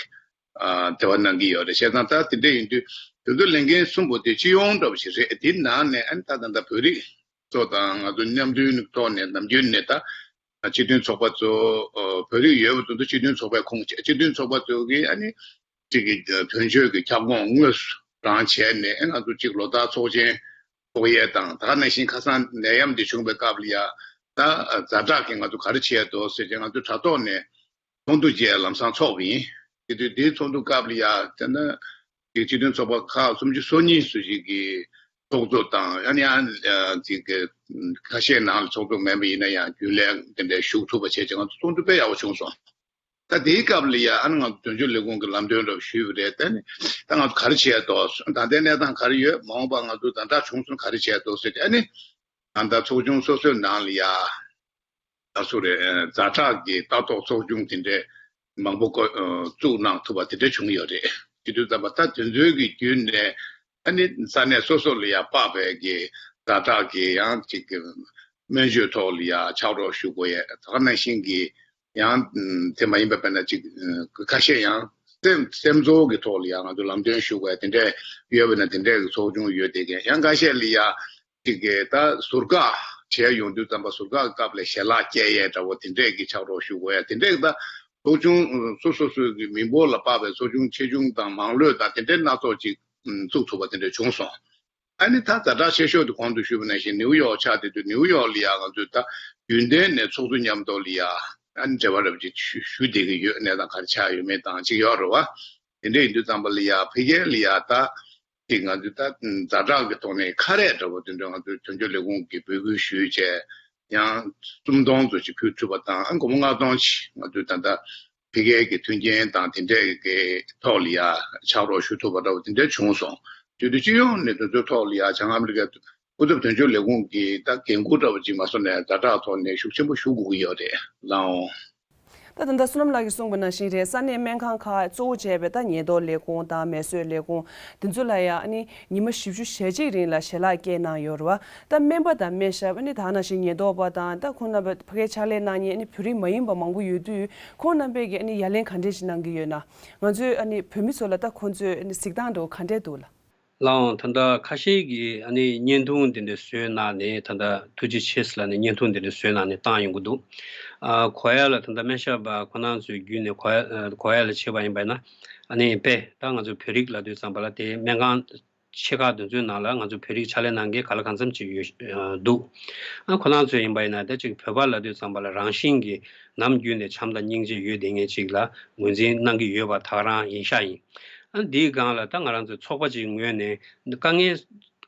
ཨ་འབྲེལ་བ་གནང་གི་ཡོད་རེད། བྱས་ཙང་ད་དེ་འདྲ་ཡིན་དུས་དེ་ཚོ་ལས་འགན་གསུམ་པོ་དེ་སྤྱི་ཡོངས་འདྲ་པོ་ཞིག་རེད། དེའི་ནང་ནས་ཨ་ནི་ད་ད་ལྟ་བོད་རིགས་ཚོ་དང་ང་ཚོ་མཉམ་མཐུན་ཐོག་ནས་ནམ་རྒྱུན་ནས་ད་སྤྱི་མཐུན་ཚོགས་པ་ཚོ་ཨ་བོད་རིགས་ཡོད་པ་དེ་ཚོ་སྤྱི་མཐུན་ཚོགས་པའི་ཁོངས་བྱས། སྤྱི་མཐུན་ཚོགས་པ་ཚོ་གིས་ཨ་ནི་གཅིག་གི་དོན་གཅོད་ཀྱི་ཁྱབ་ཁོངས་དངོས་སུ་རང་བྱས་ནས་ཨ་ང་ཚོ་གཅིག་ལོ་ལྟར་ཚོགས་ཆེན་འཚོགས་ཡས་དང་། ད་ག་ནང་བཞིན་ཁ་སང་ནད་ཡམས་འདི་བྱུང་བའི་སྐབས་ལ་ཡ་ད་ཛ་དྲག་གི་ང་ཚོ་ག་རེ་བྱས་འདུག་ཟེར་བྱས་ང་ཚོ་དྲ་ཐོག་ནས་ཚོགས་འདུ་བཅས་ལམ་སང་ཚོགས་པ་ཡིན། དེ་དུས་དེའི་ཚོགས་འདུ་སྐབས་ལ་ཡ་དེ་ན་དེ་སྤྱི་མཐུན་ཚོགས་པ་ཁག་སུམ་ཅུ་སོ་གཉིས་སུ་ཞིག་གི་ཚོགས་གཙོ་དང་། ཡང་ན་ཡང་ཅིག་གི་ཁ་ཤས་ནང་ལ་ཚོགས་གཙོ་མེད་པ་ཡིན་ན་ཡང་རྒྱུན་ལས་དེ་འདྲའི་ཞུགས་ཐུབ་པ་བྱས་བྱས་ང་ཚོ་ཚོགས་འདུ་དཔེ་ཡག་པོ་བྱུང་སོང་། ད་དེའི་སྐབས་ལ་ཡ་ཨ་ནི་ང་ཚོ་དོན་གཅོད་ལས་ཁུངས་ཀྱི་ལམ་སྟོན་འདྲ་ཞུས་པ་རེད། ད་ནི་ད་ང་ཚོ་ག་རེ་བྱས་འདུག་ད་ལྟའི་གནས་སྟངས་ག་རེ་ཡོད། མ་འོངས་པ་ང་ཚོ་ད་ལྟ་བྱུང་སོང་ག་རེ་བྱས་འདུག་ཟེར་ཏེ། ཨ་ནི་ད་ལྟ་ཚོགས་ཆུང་སོ་སོའི་ནང་ལ་ཡ་ད་སུ་རེད། ཛ་དྲག་གི་ལྟ་རྟོག་ཚོགས་ཆུང་དེ་འདྲས་མང་པོ་བསྐོ་བཙུགས་གནང་ཐུབ་པ་དེ་འདྲ་བྱུང་ཡོད་རེད། དེ་དུས་ཙམ་པ་ད་དེ་ཚོའི་གི་བརྒྱུད་ནས་ཨ་ནི་ས་གནས་སོ་སོ་ལ་ཡ་དཔག་པའི་གི་ཛ་དྲག་གི་ཡང་ཅིག་གི་སྨན་བཅོས་ཐོག་ལ་ཡ་ཕྱག་རོགས་ཞུ་དགོས་ཡས། ད་ག་ནང་བཞིན་གྱི་ཡང་དེ་མ་ཡིན་པ་དཔེར་ན་ཅིག་ཁ་ཤས་ཡང་སེམས་སེམས་ཚོར་གྱི་ཐོག་ལ་ཡ་ང་ཚོ་ལམ་སྟོན་ཞུ་དགོས་ཡས་དེ་འདྲས་ཡོད་པ་ན་དེ་འདྲས་ཀྱི་ཚོགས་ཆུང་ཡོད་བསྡད་མཁན། ཡང་ཁ་ཤས་ལ་ཡ་ཅིག་གི་ད་ཟུར་བཀག་བྱས་ཡོང་དུས་ཙམ་པ་ཟུར་བཀག་གི་སྐབས་ལ་ཞལ་ལག་སྐྱེལ་ཡས་འདྲ་བོ་དེ་འདྲས་ཀྱི་ཕྱག་རོགས་ཞུ་དགོས་ཡ་དེ་འདྲས་ཀྱི་ད་ཚོགས་ཆུང་སོ་སོ་སོའི་གི་མི་འབོར་ལ་དཔག་པའི་ཚོགས་ཆུང་ཆེ་ཆུང་དང་མང་ལོས་དང་དེ་འདྲས་སྣ་ཚོགས་ཅིག་བཙུགས་ཐུབ་པ་དེ་འདྲས་བྱུང་སོང་། ཨ་ནི་ད་ཛ་དྲག་ཆེ་ཤོས་དེ་གོང་དུ་ཞུས་པ་ནང་བཞིན་ནིའུ་ཡོག་ཆགས་བསྡད་དུས་ནིའུ་ཡོག་ལ་ཡ་ང་ཚོས་ད་རྒྱུན་ལྡན་ནས་ཚོགས་གཙོ་མཉམ་དུ་ལ་ཡ་ཨ་ནི་འབྲེལ་བ་རབ་ཅིག་ཞུ་ཞུ་བསྡད་ཀྱི་ཡོད། གནས་སྟངས་ག་རེ་ཆགས་ཡོད་མེད་དང་ཅིག་ཡོད་རེད་བ། དེ་འདྲ་ཡིན་དུས་ཙམ་པ་ལ་ཡ་ཕ་གིར་ལ་ཡ་ད་ཅིག་ང་ཚོས་ད་ཛ་དྲག་གི་ཐོག་ནས་ཁ་རས་འདྲ་བོ་དེ་འདྲ་ང་ཚོས་དོན་གཅོད་ལས་ཁུངས་ཀྱི་འབོད་སྐུལ་ཞུས་བྱས་ཡང་སུམ་སྟོང་ཙམ་ཞིག་ཕུལ་ཐུབ་པ་དང་། ཨ་སྒོར་མོ་ལྔ་སྟོང་ཞིག་ང་ཚོས་ད་ལྟ་ཕ་གིའི་གི་མཐུན་རྐྱེན་དང་དེ་འདྲའི་གི་ཐོག་ལ་ཡ་ཕྱག་རོགས་ཞུ་ཐུབ་པ་འདྲ་བོ་དེ་འདྲ་བྱུང་སོང་། དེ་དུས་སྤྱི་ཡོངས་ནས་དེ་ཚོའི་ཐོག་ལ་ཡ་བྱང་ཨ་མི་རི་ཀའི་སྐུ་ཚབ་དོན་གཅོད་ལས་ཁུངས་ཀྱི་ད་འགན་འཁུར་འདྲ་བོ་ཅིག་མ་སོང་ནས་ཛ་དྲག་ཐོག་ནས་ཤུགས་ཆེན་པོ་ཞུ་དགོས་ཀྱི་ཡོད་རེད། ལགས་འོང་། ད་ད་ལྟ་བསོད་ནམས་ལགས་ཀྱིས་གསུངས་པ་ནང་བཞིན་རེད། ས་གནས་སྨན་ཁང་ཁག་གཙོ་བོ་བྱས་པའི་ད་ཉེན་རྟོག་ལས་ཁུངས་དང་མེ་གསོད་ལས་ཁུངས་དེ་ཚོ་ལ་ཡ་ཨ་ནི་ཉི་མ་བཞི་བཅུ་ཞེ་གཅིག་རིང་ལ་ཞལ་ལག་སྐྱེལ་གནང་ཡོད་རེད་བ། ད་སྨན་པ་དང་སྨན་ཞབས་ཨ་ནི་ད་ནང་བཞིན་ཉེན་རྟོག་པ་དང་ད་ཁོང་རྣམ་པ་ཕ་གིར་ཕྱག་ལས་གནང་མཁན་ཨ་ནི་བོད་རིགས་མ་ཡིན་པ་མང་པོ་ཡོད་དུས་ཁོང་རྣམ་པས་ཀྱི་ཨ་ནི་ཡ་ལན་ག་འདྲས་ཞིག་གནང་གི་ཡོད་ན། ང་ཚོའི་ཨ་ནི་བོད་མི་ཚོ་ལ་ད་ཁོང་ཚོས་ཨ་ནི་གཟིགས་སྟངས་འདྲ་བོ་ག་འདྲས་འདུག་ལ། ལགས་འོང་། ད་ལྟ་ཁ་ཤས་ཀྱིས་ཨ་ནི་བརྙན་ཐུང་དེ་འདྲ་བཟོས་གནང་ནས། ད་ལྟ་ཐུགས་རྗེ་ཆེ་ཟེར་ལབ་ནས་བརྙན་ཐུང་དེ་འདྲ་བཟོས་གནང་ནས་བཏང་ཡོང་གི་འདུག་ཨ་གོ་ཡ་ལ་ད་ལྟ་སྨན་ཞབས་པ་ཁོ་རང་ཚོའི་བརྒྱུད་ནས་གོ་ཡ་ཨ་གོ་ཡ་ལ་བྱས་པ་ཡིན་པ་ཡིན་ན། ཨ་ནི་དཔེ་ད་ང་ཚོ་བོད་རིགས་ལབ་དུས་ཙམ་པ་ལ་དེ་སྨན་ཁང་ཆེ་ཁག་དེ་ཚོའི་ནང་ལ་ང་ཚོ་བོད་རིགས་ཕྱག་ལས་གནང་མཁན་ག་ལ་གང་འཚམ་ཅིག་ཡོད་ཨ་འདུག་ཨ་ཁོ་རང་ཚོ་ཡིན་པ་ཡིན་ན་ད་ཅིག་བོད་པ་ལབ་དུས་ཙམ་པ་ལ་རང་བཞིན་གྱིས་ནམ་རྒྱུན་ནས་བྱམས་དང་སྙིང་རྗེ་ཡོད་བསྡད་མཁན་ཅིག་ལ་ངོས་འཛིན་གནང་གི་ཡོད་པ་ད་ག་རང་ཡིན་ཤག་ཡིན། ཨ་འདིའི་སྒང་ལ་ད་ང་རང་ཚོའི་ཚོགས་པ་ཅིག་ངོས་ནས་དཀའ་ངལ་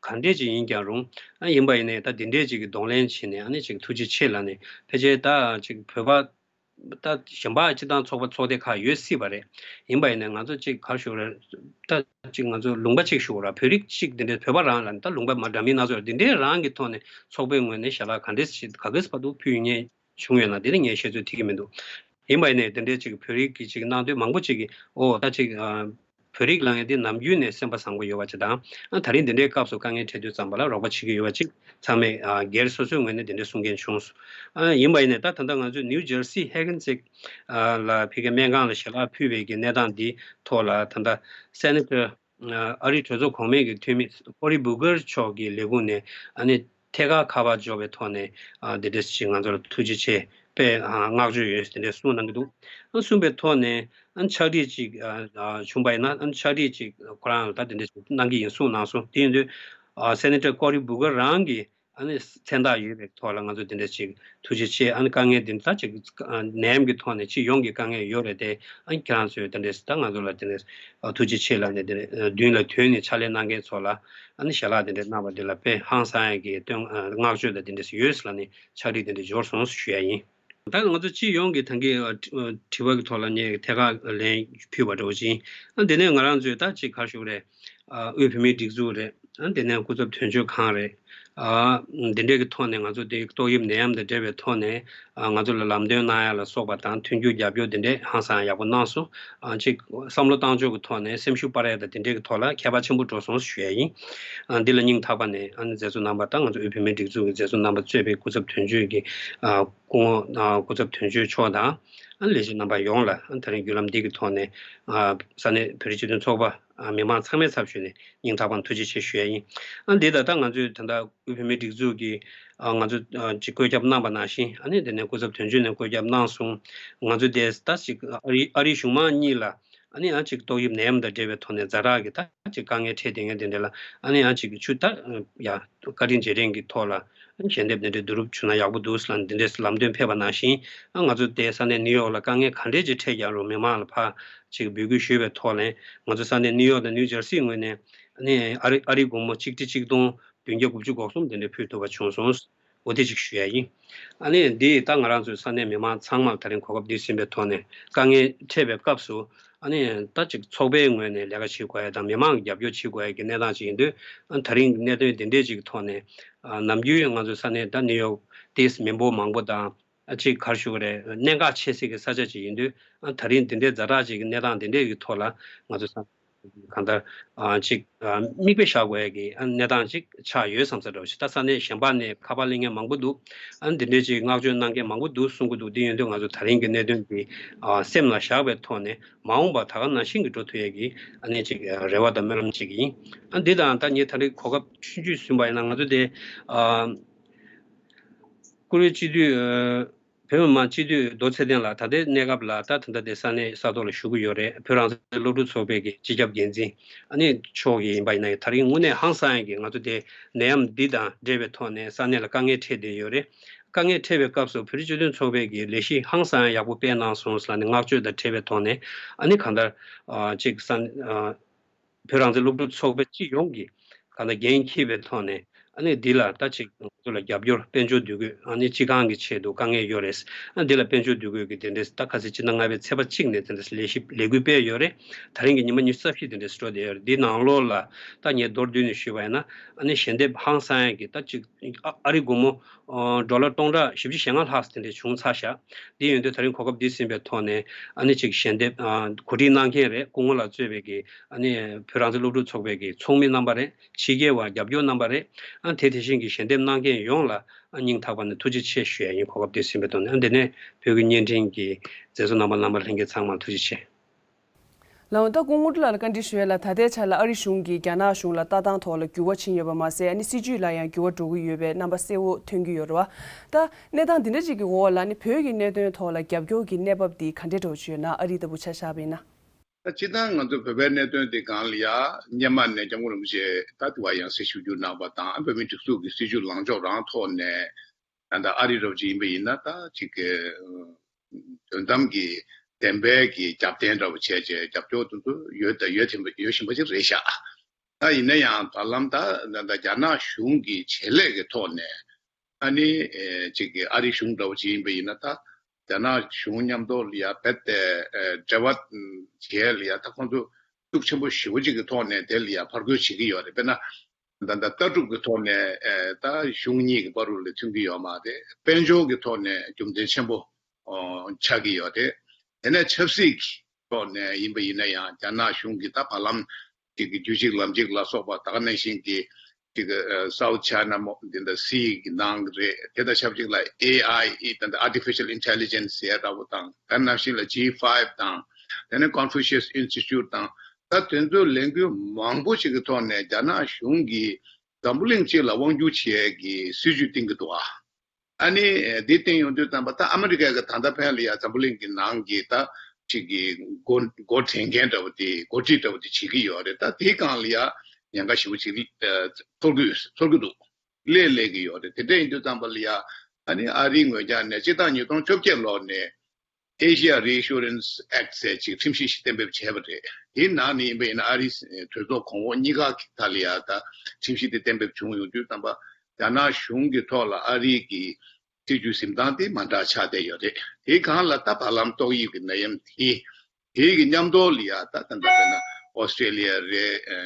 ག་འདྲས་ཅིག་ཡིན་ཀྱང་རུང་། ཨ་ཡིན་པ་ཡིན་ནའི་ད་འདི་འདྲས་ཅིག་གི་གདོང་ལེན་བྱས་ནས་ཨ་ནི་ཅིག་ཐུགས་རྗེ་ཆེ་ལབ་ནས། ཕལ་ཆེར་ད་ཅིག་བོད་པ་ད་གཞན་པ་སྤྱི་བཏང་ཚོགས་པ་ཚོགས་སྡེ་ཁག་ཡོད་སྲིད་པ་རེད། ཡིན་པ་ཡིན་ནའི་ང་ཚོ་ཅིག་ག་རེ་ཞུ་དགོས་རེད། ད་ཅིག་ང་ཚོ་ལུང་པ་ཅིག་ཞུ་དགོས་རེད། བོད་རིགས་ཅིག་འདི་འདྲས་བོད་པ་རང་ལ་ད་ལུང་པ་མ་འདྲ་མིན་སྣ་ཚོགས་རེད། འདི་འདྲས་རང་གི་ཐོག་ནས་ཚོགས་པའི་ངོས་ནས་ཞལ་ལག་ག་འདྲས་ཞིག་ག་གེ་སྤར་དུ་ཕུལ་ཡོད་མཁན་ཞུ་ཡོད་ན། དེ་ནི་ངས་བཤད་ཚོད་ཐིག་གི་མི་འདུག་ཡིན་པ་ཡིན་ནའི་དེ་འདྲའི་ཅིག་བོད་རིགས་ཀྱི་ཅིག་གནང་དུས་མང་པོ་ཅིག་གིས་ཨོ་ད་ཅིག་ཨ་བོད་རིགས་ལབ་མཁན་དེ་ནམ་རྒྱུན་ནས་སེམས་པ་བཟང་པོ་ཡོད་པ་ཅིག་དང་། ཨ་ད་རིང་འདི་འདྲའི་སྐབས་སུ་དཀའ་ངལ་འཕྲད་དུས་ཙམ་པ་ལ་རོགས་པ་བྱེད་ཀྱི་ཡོད་པ་ཅིག་ཚང་མས་ཨ་སྒེར་སོ་སོའི་ངོས་ནས་དེ་འདྲའི་གསུང་མཁན་བྱུང་སོང་། ཨ་ཡིན་པ་ཡིན་ནའི་ད་ད་ལྟ་ང་ཚོས་ནིའུ་ཇར་སི་ཧེ་གན་ཙིག་ཨ་ལ་ཕ་གི་སྨན་ཁང་ལ་ཞལ་ལག་ཕུལ་བའི་གི་གནས་སྟངས་འདི་ཐོག་ལ་ད་ལྟ་སེ་ནེ་ཊར་ཨ་རིའི་གྲོས་ཚོགས་གོང་མའི་གི་འཐུས་མི་ཀོ་རི་བུ་གར་མཆོག་གི་ལས་ཁུངས་ནས་ཨ་ནི་ཐད་ཀར་ཁ་པར་འབྱོར་བའི་ཐོག་ནས་ཨ་འདི་འདྲ་ཞིག་ང་ཚོར་ཐུགས་རྗེ་ཆེ་དཔེ་ཨ་བསྔགས་བརྗོད་ཡོད་དེ་འདྲ་གསུངས་གནང་གི་འདུག་ཨ་གསུངས་པའི་ཐོག་ནས་ཨ་ཕྱག་བྲིས་ཅིག་ཨ་ཨ་བྱུང་པ་ཡིན་ན། ཨ་ཕྱག་བྲིས་ཅིག་ཁོ་རང་ལ་ད་དེ་འདྲ་ཞིག་གནང་གི་ཡིན་གསུངས་གནང་སོང་། དེ་ཡིན་དུས་ཨ་སེ་ནེ་ཊར་ཀོ་རི་བུ་གར་རང་གིས་ ཨ་ནི་མཚན་རྟགས་ཡོད་པའི་ཐོག་ལ་ང་ཚོ་དེ་འདྲ་ཅིག་ཐུགས་རྗེ་ཆེ། ཨ་ནི་དཀའ་ངལ་འདི་ད་ཅིག་ནད་ཡམས་ཀྱི་ཐོག་ནས་སྤྱི་ཡོངས་ཀྱི་དཀའ་ངལ་ཡོད་རེད་དེ། ཨ་ནི་ཁྱེད་རང་ཚོས་དེ་འདྲ་ད་ང་ཚོ་ལ་དེ་འདྲ་ཐུགས་རྗེ་ཆེ་ལབ་ནས་དེ་འདྲ་མདུན་ལ་དོན་ནས་ཕྱག་ལས་གནང་མཁན་ཚོ་ལ་ཨ་ནི་ཞལ་ལག་དེ་འདྲ་གནང་བ་འདི་ལ་དཔེ་ཧང་སང་ཡག་གི་སྟོན་བསྔགས་བརྗོད་དང་དེ་འདྲ་ཡོད་ལབ་ནས་ཕྱག་བྲིས་དེ་འདྲ་འབྱོར་སོང་ཞུ་ཡ་ཡིན། ད་ང་ཚོ་སྤྱི་ཡོངས་ཀྱི་ད་གིན་ཨ་དྲི་བ་གི་ཐོག་ལ་ངས་ཐད་ཀར་ལན་ཕུལ་བ་འདྲ་བོ་ཅིག་ཨ་དེ་ནས་ང་རང་ཚོས་ད་ཅིག་ག་རེ་ཞུ་དགོས་རེད། ཨ་དབུས་བོད་མིའི་སྒྲིག་འཛུགས་རེད། ཨ་དེ་ནས་སྐུ་ཚབ་དོན་གཅོད་ཁང་རེད། ཨ་འདི་འདྲས་ཀྱི་ཐོག་ནས་ང་ཚོ་དེ་ཏོག་དབྱིབས་ནད་ཡམས་དང་འབྲེལ་བའི་ཐོག་ནས་ཨ་ང་ཚོ་ལ་ལམ་སྟོན་གནང་ཡ་ལ་སོགས་པ་དང་མཐུན་འགྱུར་རྒྱབ་སྐྱོར་དེ་འདྲས་ཧང་སང་ཡག་པོ་གནང་སོང་། ཨ་ཅིག་བསམ་བློ་བཏང་ཕྱོགས་ཀྱི་ཐོག་ནས་སེམས་ཤུགས་སྤར་ཡ་དང་དེ་འདྲས་ཀྱི་ཐོག་ལ་ཁྱད་པར་ཆེན་པོ་འགྲོ་སོང་ཞུ་ཡ་ཡིན། ཨ་འདི་ལ་སྙིང་ཐག་པ་ནས་ཨ་ནི་མཛད་གཙོ་རྣམ་པ་དང་ང་ཚོ་དབུས་བོད་མིའི་སྒྲིག་འཛུགས་ཀྱི་མཛད་གཙོ་རྣམ་པ་གཙོས་པའི་སྐུ་ཚབ་དོན་གཅོད་ཀྱི་ཨ་སྐུ་ངོ་ཨ་སྐུ་ཚབ་དོན་གཅོད་མཆོག་དང་ཨ་ལས་བྱེད་རྣམ་པ་ཡོངས་ལ་ཨ་ད་རིང་བརྒྱུད་ལམ་འདི་གི་ཐོག་ནས་ཨ་ས་གནས་བོད་རིགས་སྤྱི་མཐུན་ཚོགས་པ་ཨ་མི་མང་ཚང་མའི་ཚབ་ཞུས་ནས་སྙིང་ཐག་པ་ནས་ཐུགས་རྗེ་ཆེ་ཞུ་ཡ་ཡིན། ཨ་འདི་ད་ལྟ་ང་ཚོས་ད་ལྟ་དབུས་བོད་མིའི་སྒྲིག་འཛུགས་ཀྱིས་ཨ་ང་ཚོ་ཨ་ཅིག་བཀོད་ཁྱབ་གནང་པ་ནང་བཞིན་ཨ་ནི་དེ་ནས་སྐུ་ཚབ་དོན་གཅོད་ནས་བཀོད་ཁྱབ་གནང་སོང་། ང་ཚོ་དེ་ད་ཅིག་ཨ་རི་ཨ་རི་གཞུང་མང་གཉིས་ལ་ཨ་ནི་ཨ་ཅིག་ཏོག་དབྱིབས་ནད་ཡམས་དང་འབྲེལ་བའི་ཐོག་ནས་ཛ་དྲག་གི་ད་ཅིག་དཀའ་ངལ་འཕྲད་བསྡད་མཁན་དེ་འདྲ་ལ་ཨ་ནི་ཨ་ཅིག་ཆུ་ད་ཡ་བཀའ་དྲིན་རྗེས་དྲན་གྱི་ཐོག་ལ་ཨ་ནི་ཞལ་འདེབས་དེ་འདྲའི་བསྡུ་རུབ་བྱུང་ན་ཡག་པོ་འདུག་ལབ་འདི་འདྲའི་ལམ་སྟོན་ཕེབས་པ་ནང་བཞིན་ཨ་ང་ཚོ་དེ་ས་གནས་ནིའུ་ཡོག་ལ་དཀའ་ངལ་ག་འདྲས་ཅིག་འཕྲད་ཀྱང་རུང་མི་མང་ལ་ཕར་ཅིག་འབོད་སྐུལ་ཞུས་པའི་ཐོག་ནས་ང་ཚོ་ས་གནས་ནིའུ་ཡོག་དང་ནིའུ་ཇར་སི་ངོས་ནས་ཨ་ནི་ཨ་རི་ཨ་རི་སྒོར་མོ་ཆིག་ཁྲི་ཆིག་སྟོང་བདུན་བརྒྱ་དགུ་བཅུ་གོ་གསུམ་དེ་འདྲ་ཕུལ་ཐུབ་པ་བྱུང་སོང་། འོ་དེ་ཅིག་ཞུ་ཡ་ཡིན། ཨ་ནི་འདི་ད་ང་རང་ཚོའི་ས་གནས་མི་མང་ཚང་མར་ད་རིང་གོ་སྐབས་འདི་ཟིན་པའི་ཐོག་ནས་དཀའ་ངལ་འཕྲད་པའི་སྐབས་སུ་ཨ་ནི་ད་ཅིག་ཚོགས་པའི་ངོས་ནས་ལས་ཀ་བྱེད་དགོས་ཡ་དང་མི་མང་གི་རྒྱབ་སྐྱོར་བྱེད་དགོས་ཡ་གི་གནས་སྟངས་ཅིག་ཡིན་དུས་ཨ་ད་རིང་གི་གནད་དོན་འདི་འདྲས་ཅིག་གི་ཐོག་ནས་ཨ་ནམ་རྒྱུན་ང་ཚོའི་ས་གནས་ད་ནིའུ་ཡོག་དེ་མི་འབོར་མང་པོ་དང་ཨ་ཅིག་ག་རེ་ཞུ་དགོས་རེད། གནད་འགག་ཆེ་ཤོས་ཀྱི་ས་ཆ་ཅིག་ཡིན་དུས་ཨ་ད་རིང་འདི་འདྲའི་ཛ་དྲག་ཅིག་གི་གནས་སྟངས་འདི་འདྲས་ཀྱི་ཐོག་ལ་ང་ཚོ་ས་གང་ལྟར་ཨ་ཅིག་ཨ་མིག་དཔེ་བཞག་དགོས་ཡ་གི་ཨ་གནས་སྟངས་ཅིག་ཆགས་ཡོད་བསམ་ས་འདྲ་བོ་ཞིག་ད་ས་གནས་གཞན་པ་ནས་ཁ་པར་གླེང་མཁན་མང་པོ་འདུག་ཨ་འདི་འདྲའི་ཅིག་བསྔགས་བརྗོད་གནང་མཁན་མང་པོ་འདུག་གསུང་གི་འདུག་འདི་ཡིན་དུས་ང་ཚོ་ད་རིང་གི་གནད་དོན་འདི་ཨ་སེམས་ལ་བཞག་པའི་ཐོག་ནས་མ་འོངས་པ་ད་ག་ནང་བཞིན་གྱི་འགྲོ་ཐུབ་ཡ་གི་ཨ་ནི་ཅིག་ཨ་རེ་བ་དང་སྨོན་ལམ་ཅིག་ཡིན། ཨ་འདི་དང་ད་ངས་ད་རིང་གོ་སྐབས་ཆུང་ཆུང་ཟིན་པ་ཡིན་ན་ང་ཚོ་དེ་ཨ་བཀུར་འོས་སྤྱི་འཐུས་ཨ་བོད་མི་མང་སྤྱི་འཐུས་རྡོ་ཚེ་བརྟན་ལགས་ད་ལྟའི་གནས་སྐབས་ལ་ད་ད་ལྟ་དེ་ས་གནས་ས་ཐོག་ལ་བཞུགས་ཀྱི་ཡོད་རེད། བོད་རང་བཙན་སློབ་ཕྲུག་ཚོགས་པའི་གི་སྤྱི་ཁྱབ་འགན་འཛིན་ཨ་ནི་མཆོག་གི་ཡིན་པ་ཡིན་ན་ད་རིང་དངོས་གནས་ཧང་སང་ཡ་གི་ང་ཚོ་དེ་ནད་ཡམས་འདི་དང་འབྲེལ་བའི་ཐོག་ནས་ས་གནས་ལ་དཀའ་ངལ་འཕྲད་བསྡད་ཡོད་རེད། དཀའ་ངལ་འཕྲད་པའི་སྐབས་སུ་བོད་རིགས་སྤྱི་མཐུན་ཚོགས་པའི་གི་ལས་གཞི་ཧང་སང་ཡག་པོ་སྤེལ་གནང་སོང་ལབ་ནས་བསྔགས་བརྗོད་དང་འབྲེལ་བའི་ཐོག་ནས་ཨ་ནི་གང་ལྟར་ཨ་ཅིག་ས་ཨ་བོད་རང་བཙན་སློབ་ཕྲུག་ཚོགས་པ་སྤྱི་ཡོངས་ཀྱིས་གང་ལྟར་འགན་འཁྱེར་བའི་ཐོག་ནས་ཨ་ནི་འདི་ལ་ད་ཅིག་ང་ཚོ་ལ་རྒྱབ་སྐྱོར་དཔལ་འབྱོར་འདུས་སྐོས་ཨ་ནི་སྤྱི་ཁང་གི་ཆེད་དུ་དཀའ་ངལ་ཡོད་རེད། ཨ་འདི་ལ་དཔལ་འབྱོར་འདུས་སྐོས་ཀྱི་དེ་འདྲས་ད་ག་ཚོད་སྤྱི་ཟླ་ལྔ་པའི་ཚེས་པ་གཅིག་ནས་དེ་འདྲས་ལས་གཞི་ལས་འགུལ་སྤེལ་ཡོད་རེད། ད་རིང་གི་ཉི་མ་ཉི་ཤུ་རྩ་བཞི་དེ་འདྲས་འགྲོ་བསྡད་ཡོད་རེད། འདི་ནང་ལོགས་ལ་ད་ངས་མདོར་བསྡུས་ནས་ཞུས་པ་ཡིན་ན་ཨ་ནི་ཞལ་འདེབས་ཧང་སང་ཡ་གི་ད་ཅིག་ཨ་ཨ་རི་སྒོར་མོ་ཨ་ཌོ་ལར་སྟོང་ཕྲག་བཞི་བཅུ་ཞེ་ལྔ་ལྷག་དེ་འདྲ་བྱུང་ཚར་ཤག་འདི་ཡིན་དུས་ད་རིང་གོ་སྐབས་འདི་ཟིན་པའི་ཐོག་ནས་ཨ་ནི་ཅིག་ཞལ་འདེབས་ཨ་གོ་སྒྲིག་གནང་མཁན་རེད། སྐུ་ངོ་ལགས་གཙོས་པའི་གི་ཨ་ནི་བོད་རང་བཙན་སློབ་ཕྲུག་ཚོགས་པའི་གི་ཚོགས་མི་རྣམ་པ་རེད། ཕྱི་རྒྱལ་བ་རྒྱབ་སྐྱོར་རྣམ་པ་རེད། ཨ་དེ་དེ་བཞིན་གྱི་ཞལ་འདེབས་གནང་མཁན་ཡོངས་ལ་ཨ་སྙིང་ཐག་པ་ནས་ཐུགས་རྗེ་ཆེ་ཞུ་ཡ་ཡིན། གོ་སྐབས་འདི་ཟིན་པའི་ཐོག་ནས། ཨ་འདི་ནས་བོད་ཀྱི་བརྙན་འཕྲིན་གྱི་མཛད་གཙོ་རྣམ་པ་རྣམ་པ་ལྷན་རྒྱས་ཚང་མར་ཐུགས་རྗེ་ཆེ། ལགས་འོང་། ད་སྐུ་ངོ་ལགས་ལ་བཀའ་འདྲི་ཞུ་ཡས་ལ། ད་ལྟའི་ཆ་ལ་ཨ་རི་གཞུང་གིས་རྒྱ་ནག་གཞུང་ལ་ལྟ་སྟངས་ཐོག་ལ་འགྱུར་བ་ཕྱིན་ཡོད་པ་མ་ཟད། ཨ་ནི་སྲིད་བྱུས་ལ་ཡང་འགྱུར་བ་འགྲོ་གི་ཡོད་པའི་རྣམ་པ་གསལ་བོ་ཐོན་གྱི་ཡོད་རེད་བ། ད་གནས་སྟངས་འདི་འདྲ་ཅིག་གི་འོག་ལ་ནི་བོད་ཀྱི་གནད་དོན་ཐོག་ལ་རྒྱབ་སྐྱོར་གྱི་གནས་བབ་འདི་ག་འདྲ་འདྲ་བོ་ཅིག་ཡོད་ན། ཨ་རི་ལྟ་བུ་ཆ་བཞག་པ་ཡིན་ན། ད་སྤྱིར་བཏང་ང་ཚོ་བོད་པའི་གནད་དོན་འདི་སྒང་ལ་ཡ་སྔོན་མ་ནས་སྐྱབས་མགོན་རིན་པོ་ཆེ་ད་དེ་བ་ཡང་སེ་ཞུ་རྒྱུ་གནང་བ་དང་། བོད་མིའི་སྒྲིག་འཛུགས་ཀྱི་སྲིད་བྱུས་ལངས་ཕྱོགས་རང་ཐོག་ནས། ད་ལྟ་ཨ་རི་རབ་ཅིག་ཡིན་པ་ཡིན་ན་ད་ཅིག་གི་དོན་དམ་གྱི་བདེན་པའི་གི་རྒྱབ་རྟེན་འདྲ་བོ་བྱས་བྱས་རྒྱབ་སྐྱོར་དེ་ཚོ་ཡོད་ད་ཡོད་བཞིན་པ་ཡོད་བཞིན་པ་ཅིག་རེད་ཤག་ད་ཡིན་ན་ཡང་བར་ལམ་ད་ད་ལྟ་རྒྱ་ནག་གཞུང་གི་བྱེད་ལས་ཀྱི་ཐོག་ནས་ཨ་ནི་ཨེ་ཅིག་གི་ཨ་རི་གཞུང་འདྲ་བོ་ཅིག་ཡིན་པ་ཡིན་ན། ད་རྒྱ་ནག་གཞུང་མཉམ་དུ་ལ་ཡ་རྦད་དེ་ཨེ་འབྲེལ་བ་བྱེད་ལ་ཡ་ད་ཁོང་ཚོ་ཤུགས་ཆེན་པོ་ཞེ་པོ་ཅིག་གི་ཐོག་ནས་དེ་ལ་ཡ་ཕར་རྒོལ་བྱེད་ཀྱི་ཡོད་རེད། དཔེར་ན། ད་ལྟ་ལྟ་གྲུབ་ཀྱི་ཐོག་ནས་ཨེ་ད་གཞུང་གཉིས་ཀྱི་བར་དུ་ལ་མཐུན་གྱི་ཡོད་མ་རེད། དཔལ་འབྱོར་གྱི་ཐོག་ནས་རྒྱུ་མཚན་ཆེན་པོ་ཨོ་ཆགས་ཀྱི་ཡོད་རེད། དེ་ནས་ཆབ་སྲིད་ཀྱི་ཐོག་ནས་ཡིན་པ་ཡིན་ན་ཡང་རྒྱ་ནག་གཞུང་གིས་ད་བར་ལམ་གཅིག་གི་རྒྱུད་གཅིག་ལམ་གཅིག་ལ་སོགས་པ་ད་ག་ནང་བཞིན་གྱི་གཅིག་གི་ཨེ་South China Mo- འདི་འདྲ་Sea གི་ནང་གི་རེད། དེ་དང་ཆབས་ཅིག་ལ་ཨེ་ཨའི་ཨི་ད་ལྟ་Artificial Intelligence ཟེར་འདྲ་བོ་དང་། ད་ནང་བཞིན་ལ་G five དང་། དེ་ནས་Confucius Institute དང་། ད་དེ་ཚོའི་ལས་འགུལ་མང་པོ་ཞིག་གི་ཐོག་ནས་རྒྱ་ནག་གཞུང་གིས་འཛམ་བུ་གླིང་སྤྱི་ལ་དབང་སྒྱུར་བྱེད་ཡས་ཀྱི་སྲིད་ཇུས་བཏིང་གི་འདུག་ཨ། ཨ་ནི་འདི་བཏིང་ཡོང་དུས་ཙམ་པ་ད་ཨ་མི་རི་ཀ་གི་ད་ལྟ་ཕན་ལ་ཡ་འཛམ་བུ་གླིང་གི་ནང་གི་ད་ཅིག་གི་འགོ་འགོ་འདྲེན་མཁན་འདྲ་བོ་དེ་འགོ་ཁྲིད་འདྲ་བོ་དེ་བྱེད་ཀྱི་ཡོད་རེད། ད་དེའི་སྒང་ལ་ཡ་ཉེན་ཁ་ཞེ་པོ་ཅིག་ཨ་ཚོར་གི་ཚོར་གི་འདུག་སླེབས་སླེབས་ཀྱི་ཡོད་རེད། དེ་འདྲ་ཡིན་དུས་ཙམ་པ་ལ་ཡ་ཨ་ནི་ཨ་རིའི་ངོས་ཀྱང་ནས་སྤྱི་ཟླ་ཉིས་སྟོང་བཅོ་བརྒྱད་ལོ་ནས་Asia Reassurance Act ཟེར་ཅིག་ཁྲིམས་གཞི་ཞིག་གཏན་འབེབས་བྱས་པ་རེད། དེའི་ནང་ནས་ཡིན་པ་ཡིན་ན་ཨ་རིའི་གྲོས་ཚོགས་གོང་འོག་གཉིས་ཀ་གི་ཐད་ལ་ཡ་ད་ཁྲིམས་གཞི་དེ་གཏན་འབེབས་བྱུང་ཡོང་དུས་ཙམ་པ་རྒྱ་ནག་གཞུང་གི་ཐོག་ལ་ཨ་རིའི་གི་སྲིད་ཇུས་འཛིན་སྟངས་དེ་མ་འདྲ་ཆགས་བསྡད་ཡོད་རེད། དེའི་སྒང་ལ་ད་བར་ལམ་ཏོག་དབྱིབས་ཀྱི་ནད་ཡམས་དེ། དེའི་གི་མཉམ་དུ་ལ་ཡ་ད་ད་ལྟ་བྱས་ན་ཨོ་སི་ཀྲེ་ལི་ཡ་རེད། ཨ་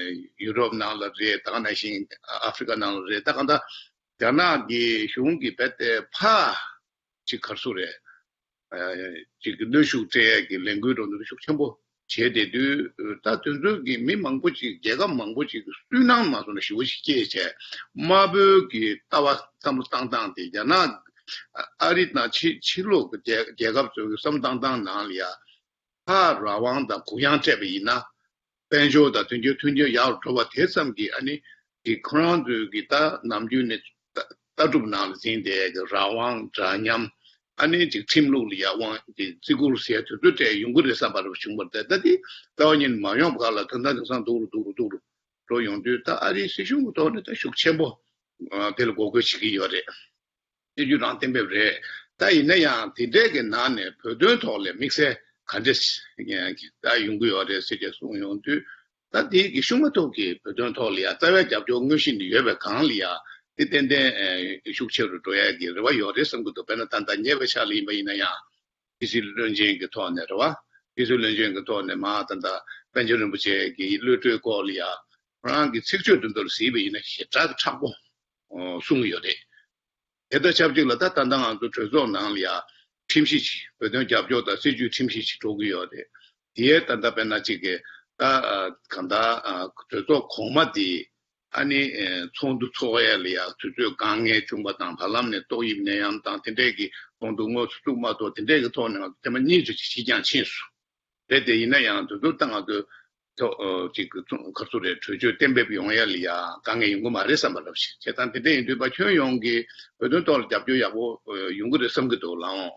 ཡུ་རོབ་ནང་ལ་རེད། ད་ག་ནང་བཞིན་ཨ་ཧྥི་རི་ཀ་ནང་ལ་རེད། ད་ག་ད་རྒྱ་ནག་གི་གཞུང་གི་རྦད་དེ་ཕར་ཅིག་ག་རེ་ཟེར་རེད། ཨ་ཅིག་གི་གནོན་ཤུགས་སྤྲད་ཡས་ཀྱི་ལས་འགུལ་འགྲོ་འདུག་ཤུགས་ཆེན་པོ་བྱས་བསྡད་དུས། ད་དེ་ཚོའི་གི་མི་མང་པོ་ཅིག་རྒྱལ་ཁབ་མང་པོ་ཅིག་གི་སུན་སྣང་མ་སོང་ན་ཞེ་པོ་ཞིག་སྐྱེས་བྱས། དམར་པོའི་གི་ལྟ་བ་བསམ་བློ་བཏང་སྟངས་དེ་རྒྱ་ནག་ཨ་རི་དང་ཕྱི་ཕྱི་ལོགས་ཀྱི་རྒྱལ་རྒྱལ་ཁབ་ཚོའི་གི་བསམ་བློ་བཏང་སྟངས་ནང་ལ་ཡ། ཕར་རང་དབང་དང་གུ་ཡངས་སྤྲད་པ་ཡིན་ན། དཔལ་འབྱོར་དང་མཐུན་འགྱུར་མཐུན་འགྱུར་ཡག་རུ་འགྲོ་བ་དེ་ཙམ་གྱིས་ཨ་ནི་གི་ཁོ་རང་ཚོའི་གི་ད་ནམ་རྒྱུན་ནས་ལྟ་ལྟ་གྲུབ་ནང་ལ་འཛིན་བསྡད་ཀྱི་རང་དབང་འདྲ་མཉམ། ཨ་ནི་ཅིག་ཁྲིམས་ལུགས་ལ་ཡ་དབང་གི་བརྩི་བཀུར་ཟེར་དེ་ཚོ་སྤྲད་ཡོང་གི་རེད་བསམ་པ་རུ་བྱུང་བ་རེད། ད་དེ་རྩ་བ་ཉིད་ནས་མ་ཡོང་བ་ག་ལ་ད་ལྟ་དེང་སང་སྡུག་རུ་སྡུག་རུ་སྡུག་རུ་འགྲོ་ཡོང་དུས། ད་ཨ་རིའི་སྲིད་གཞུང་གི་ཐོག་ནས་ད་ཤུགས་ཆེན་པོ་ཨ་དེ་ལ་འགོག་རྒོལ་བྱེད་ཀྱི་ཡོད་རེད། སྲིད་ཇུས་རང་གཏན་འབེབས་རེད། ད་ཡིན་ན་ཡང་དེ་འདྲས་ཀྱི་ནང་ནས་བོད་དོན་ཐོག་ལ་དམིགས་བསལ་ག་འདྲས་ད་ཡོང་གི་ཡོད་རེད་ཟེར་ཏེ་གསུངས་ཡོང་དུས། ད་དེའི་གི་ཤུགས་མ་ཐུག་གི་བོད་དོན་ཐོག་ལ་ཡ་རྩ་བའི་རྒྱབ་སྐྱོར་དངོས་གཞི་ནས་ཡོད་པའི་སྒང་ལ་ཡ། དེ་ཏན་ཏན་ཨེ་ཤུགས་ཆེ་རུ་འགྲོ་ཡ་གི་རེ་བ་ཡོད་རེད་བསམ་གྱི་འདུག་དཔེར་ན་ད་ལྟ་ཉེ་བའི་ཆར་ལ་ཡིན་པ་ཡིན་ན་ཡང་། ཕྱི་སྲིད་བློན་ཆེན་གྱི་ཐོག་ནས་རེད་བ། ཕྱི་སྲིད་བློན་ཆེན་གྱི་ཐོག་ནས་མར་ད་ལྟ་པཎ་ཆེན་རིན་པོ་ཆེ་གི་གློད་གྲོལ་སྐོར་ལ་ཡ། ཁོ་རང་གི་ཚིག་བརྗོད་དེ་ཚོར་གཟིགས་པ་ཡིན་ན་ཞེ་དྲག་གི་མཁྲེགས་པོ་གསུངས་ཡོད་རེད། དེ་དང་ཆབས་ཅིག་ལ་ད་ད་ལྟ་ང་ཚོ་གྲོས་ཚོགས་ནང་ལ་ཡ་ཁྲིམས་གཞི་ཅིག་བོད་དོན་རྒྱབ་སྐྱོར་དང་སྲིད་ཇུས་ཁྲིམས་གཞི་ཅིག་འགྲོ་གི་ཡོད་རེད། དེའི་ད་ལྟ་དཔེར་ན་ཅིག་གི་ད་གང་ལྟར་གྲོས་ཚོགས་གོང་མ་དེ་ཨ་ནི་ཚོགས་འདུ་ཚོགས་ཡས་ལ་ཡ་དུས་ཚོད་དཀའ་ངལ་བྱུང་བ་དང་། བར་ལམ་ནས་ཏོག་དབྱིབས་ནད་ཡམས་དང་དེ་འདྲས་ཀྱི་དོན་དུ་དངོས་སུ་བཙུགས་མ་ཐུབ། དེ་འདྲས་ཀྱི་ཐོག་ནས་ང་ཚོ་ཐེངས་མ་གཉིས་ཙམ་ཅིག་ཕྱིར་འགྱངས་ཕྱིན་སོང་། རེད་དེ་ཡིན་ན་ཡང་དུས་ཚོད་ད་ང་ཚོ་ཐོག་ཅིག་ག་ཚོད་རེད། གྲོས་ཆོད་གཏན་འབེབས་ཡོང་ཡ་ལ་ཡ་དཀའ་ངལ་ཡོང་གི་མ་རེད་བསམ་པ་ལབ་ཞིག་བྱས་ཙང་། དེ་འདྲ་ཡིན་དུས་ཕར་ཁྱོན་ཡོངས་ཀྱི་བོད་དོན་ཐོག་ལ་རྒྱབ་སྐྱོར་ཡག་པོ་ཡོང་གི་རེད་བསམ་གྱི་འདུག་ལགས་འོང་།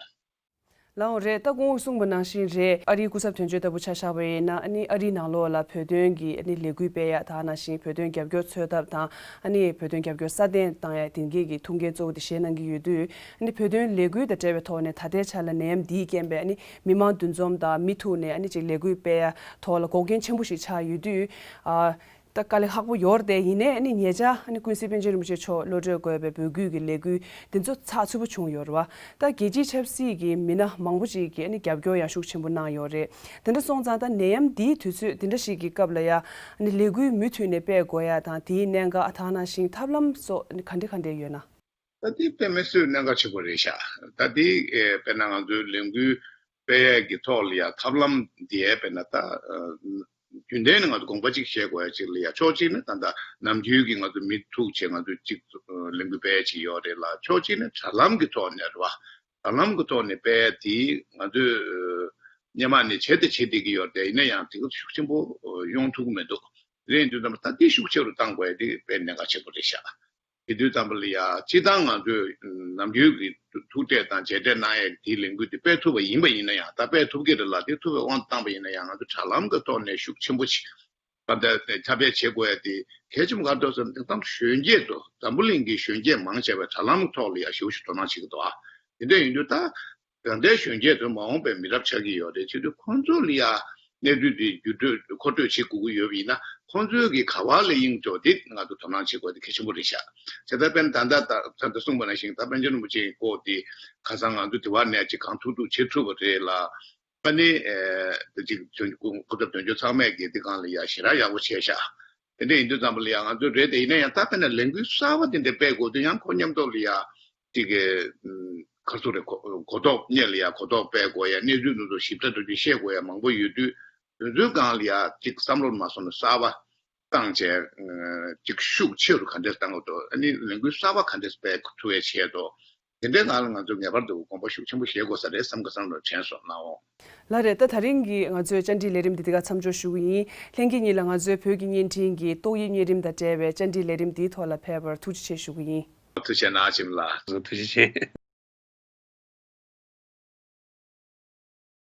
ལགས་འོང་རེད། ད་གོང་གསུངས་པ་ནང་བཞིན་རེད། ཨ་རིའི་སྐུ་ཚབ་དོན་གཅོད་ལྟ་བུ་ཆ་བཞག་པ་ཡིན་ན། ཨ་ནི་ཨ་རིའི་ནང་ལོགས་ལ་བོད་དོན་གྱི་ཨ་ནི་ལས་འགུལ་སྤེལ་ཡ་དང་། ནང་བཞིན་བོད་དོན་རྒྱབ་སྐྱོར་འཚོལ་ཐབས་དང་། ཨ་ནི་བོད་དོན་རྒྱབ་སྐྱོར་སྲ་བརྟན་བཏང་ཡ་དེ་གའི་གི་ཐུགས་འགན་གཙོ་བོ་དེ་བཞེས་གནང་གི་ཡོད་དུས། ཨ་ནི་བོད་དོན་ལས་འགུལ་དང་འབྲེལ་བའི་ཐོག་ནས་ད་ལྟའི་ཆ་ལ་ནད་ཡམས་འདིའི་རྐྱེན་པས་ཨ་ནི་མི་མང་འདུ་འཛོམས་དང་མི་ཐུག་ནས་ཨ་ནི་ཅིག་ལས་འགུལ་སྤེལ་ཡ་ཐོག་ལ་འགོག་རྐྱེན་ཆེན་པོ་ཞིག་ཆགས་ཡོད་དུས། ཨ་ད་དཀའ་ལས་ཁག་པོ་ཡོད་རེད་དེ། ཡིན་ནའི་ཨ་ནི་ཉེ་ཆར་ཨ་ནི་ཀུན་གཟིགས་པཎ་ཆེན་རིན་པོ་ཆེ་མཆོག་གློད་གྲོལ་དགོས་པའི་འབོད་སྐུལ་གྱི་ལས་འགུལ་འདི་ཚོ་ཚགས་ཚུད་པོ་བྱུང་ཡོད་རེད་བ། ད་རྒྱལ་སྤྱིའི་ཆབ་སྲིད་ཀྱི་མི་སྣ་མང་པོ་ཅིག་གིས་ཨ་ནི་རྒྱབ་སྐྱོར་ཡང་ཤུགས་ཆེན་པོ་གནང་ཡོད་རེད། དེ་འདྲ་སོང་ཙང་ད་ནད་ཡམས་འདིའི་དུས་ཚོད་འདི་འདྲ་ཞིག་གི་སྐབས་ལ་ཡ་ཨ་ནི་ལས་འགུལ་མུ་མཐུད་ནས་སྤེལ་དགོས་ཡ་དང་། དེའི་གནད་འགག་ཨ་ད་ནང་བཞིན་ཐབས་ལམ་སོགས་ཨ་ནི་ག་འདྲ་ག་འདྲ་ཡོད་ན། ད་དེ་དཔེ་མི་སྲིད་གནད་འགག་ཆེན་པོ་རེད་ཤག་ད་དེ་ཨེ་དཔེར་ན་ང་ཚོའི་ལས་འགུལ་སྤེལ་ཡས་ཀྱི་ཐོག་ལ་ཡ་ཐབས་ལམ་དེ་ཡས་དཔེར་ན་ད་ཨ་རྒྱུན་ལྡན་ནས་ང་ཚོ་དགོངས་པ་གཅིག་བཞེས་དགོས་ཡ་གཅིག་ལ་ཡ། ཕྱོགས་གཅིག་ནས་ད་ལྟ་ནམ་རྒྱུན་གྱི་ང་ཚོ་མི་ཐུག་བྱས་ང་ཚོ་གཅིག་ཨ་ལས་འགུལ་སྤེལ་ཡས་ཅིག་ཡོད་རེད་ལ། ཕྱོགས་གཅིག་ནས་དྲ་ལམ་གྱི་ཐོག་ནས་རེད་བ། དྲ་ལམ་གྱི་ཐོག་ནས་སྤེལ་ཡས་དེ་ང་ཚོས་ཨ་སྔོན་མ་ནས་བྱས་དང་བྱེད་བསྡད་ཀྱི་ཡོད་རེད་དེ། ཡིན་ན་ཡང་དེ་ག་ཤུགས་ཆེན་པོ་ཨ་ཡོང་ཐུབ་ཀྱི་མི་འདུག་རེད་འདུག་ད་ལྟ་དེ་ཤུགས་ཆེ་རུ་གཏང་དགོས་ཡ་དེ་དཔེ་གནད་འགག་ཆེན་པོ་རེད་ཤག་དེ་དུས་ཙམ་པ་ལ་ཡ་སྤྱིར་བཏང་ང་ཚོས་ནམ་རྒྱུན་གྱི་ཐུག་འཕྲད་དང་མཇལ་འཕྲད་གནང་ཡས་དེའི་ལས་འགུལ་དེ་སྤེལ་ཐུབ་པ་ཡིན་པ་ཡིན་ན་ཡང་། ད་སྤེལ་ཐུབ་ཀྱི་རེད་ལ། དེ་ཐུབ་པའི་དབང་དུ་བཏང་པ་ཡིན་ན་ཡང་། ང་ཚོ་དྲ་ལམ་གྱི་ཐོག་ནས་ཤུགས་ཆེན་པོ་ཞིག་ག་འདྲ་ཁྱབ་སྤེལ་བྱེད་དགོས་ཡ་དེ་གལ་ཆེན་པོ་ག་རེ་འདུག་ཟེར་ན། དེང་སང་གཞོན་སྐྱེས་ཚོ། འཛམ་བུ་གླིང་གི་གཞོན་སྐྱེས་མང་ཆེ་བས་དྲ་ལམ་གྱི་ཐོག་ལ་ཡ་ཞེ་པོ་ཞིག་དོ་སྣང་བྱེད་ཀྱི་འདུག་ཨ། དེ་འདྲ་ཡིན་དུས་ད་ད་ལྟའི་གཞོན་སྐྱེས་ཚོ་མ་འོངས་པའི་མི་རབས་ཆགས་ཀྱི་ཡོད་རེད། བྱེད་དུས་ཁོང་ཚོ་ལ་ཡ་གནས་ཚུལ་དེ་བརྒྱུད་སྤྲོད་མཁོ་སྤྲོད་བྱེད་དགོས་ཀྱི་ཡོད་པ་ཡིན་ན། ཁོང་ཚོའི་གི་ག་བ་ལ་ཡིན་ཆོག་དེ་ང་ཚོ་དོ་སྣང་བྱེད་དགོས་དེ་གལ་ཆེན་པོ་རེད་ཤག་བྱས་ཙང་དཔེར་ན་ད་ལྟ་ད་ད་ལྟ་གསུངས་པ་ནང་བཞིན། ད་པཎ་ཆེན་རིན་པོ་ཆེའི་སྐོར་དེ་ཁ་སང་ང་ཚོ་དེ་བར་ནས་ཅིག་གང་ཐུབ་ཐུབ་བྱེད་ཐུབ་པ་རེད་ལ། ཨ་ནི་ཨེ་དེ་ཅིག་སྐུ་ཚབ་དོན་གཅོད་ཚང་མས་ཀྱིས་དེ་སྒང་ལ་ཡ་ཞེ་དྲག་ཡག་པོ་བྱས་ཤག་དེ་འདྲ་ཡིན་དུས་ཙམ་པ་ལ་ཡ་ང་ཚོ་རེད་དེ། ཡིན་ན་ཡང་ད་དཔེར་ན་ལས་འགུལ་གསར་པ་དེ་འདྲ་སྤེལ་དགོས་དུས་ཡང་ཁོ་མཉམ་དུ་ལ་ཡ་ཅིག་གི་ཨམ་ག་རེ་ཟེར་རེད། གོ་གོ་རྟོགས་སྔོན་ལ་ཡ་གོ་རྟོགས་སྤེལ་དགོས་ཡ། གནས་ཚུལ་དེ་ཚོ་ཞིབ་ཕྲ་དེ་ཚོ་བཤད་དགོས་ཡ་མང་པོ་ཡོད་དུས། དེ་ཚོའི་སྒང་ལ་ཡ་ཅིག་བསམ་བློ་མ་སོང་ན་གསར་པ་བཏང་བྱས་ཨ་ཅིག་ཤུགས་ཆེ་རུ་ག་འདྲས་བཏང་དགོས་འདུག་ཨ་ནི་ལས་འགུལ་གསར་པ་ག་འདྲས་སྤེལ་ཐུབ་ཡ་བྱས་འདུག་དེ་འདྲའི་ངང་ལ་ང་ཚོས་ངེས་པར་དུ་དགོངས་པ་ཤུགས་ཆེན་པོ་བཞེས་དགོས་ས་རེད་བསམ་གྱི་བསམ་བློ་དྲན་སོང་། གནང་འོང་། ལགས་རེད། ད་ད་རིང་གི་ང་ཚོའི་བཅར་འདྲིའི་ལས་རིམ་འདི་འདི་ག་མཚམས་འཇོག་ཞུ་གི་ཡིན། ལྷན་རྒྱས་གཉིས་ལ་ང་ཚོའི་བོད་ཀྱི་བརྙན་འཕྲིན་གྱི་ཏོག་དབྱིབས་གཉན་རིམས་དང་འབྲེལ་བའི་བཅར་འདྲིའི་ལས་རིམ་འདིའི་ཐོག་ལ་ཕེབས་པར་ཐུགས་རྗེ་ཆེ་ཞུ་གི་ཡིན། ཐུགས་རྗེ་ཆེ་གནང་། ཁྱིམ་ལ་ཐུགས་རྗེ་ཆེ།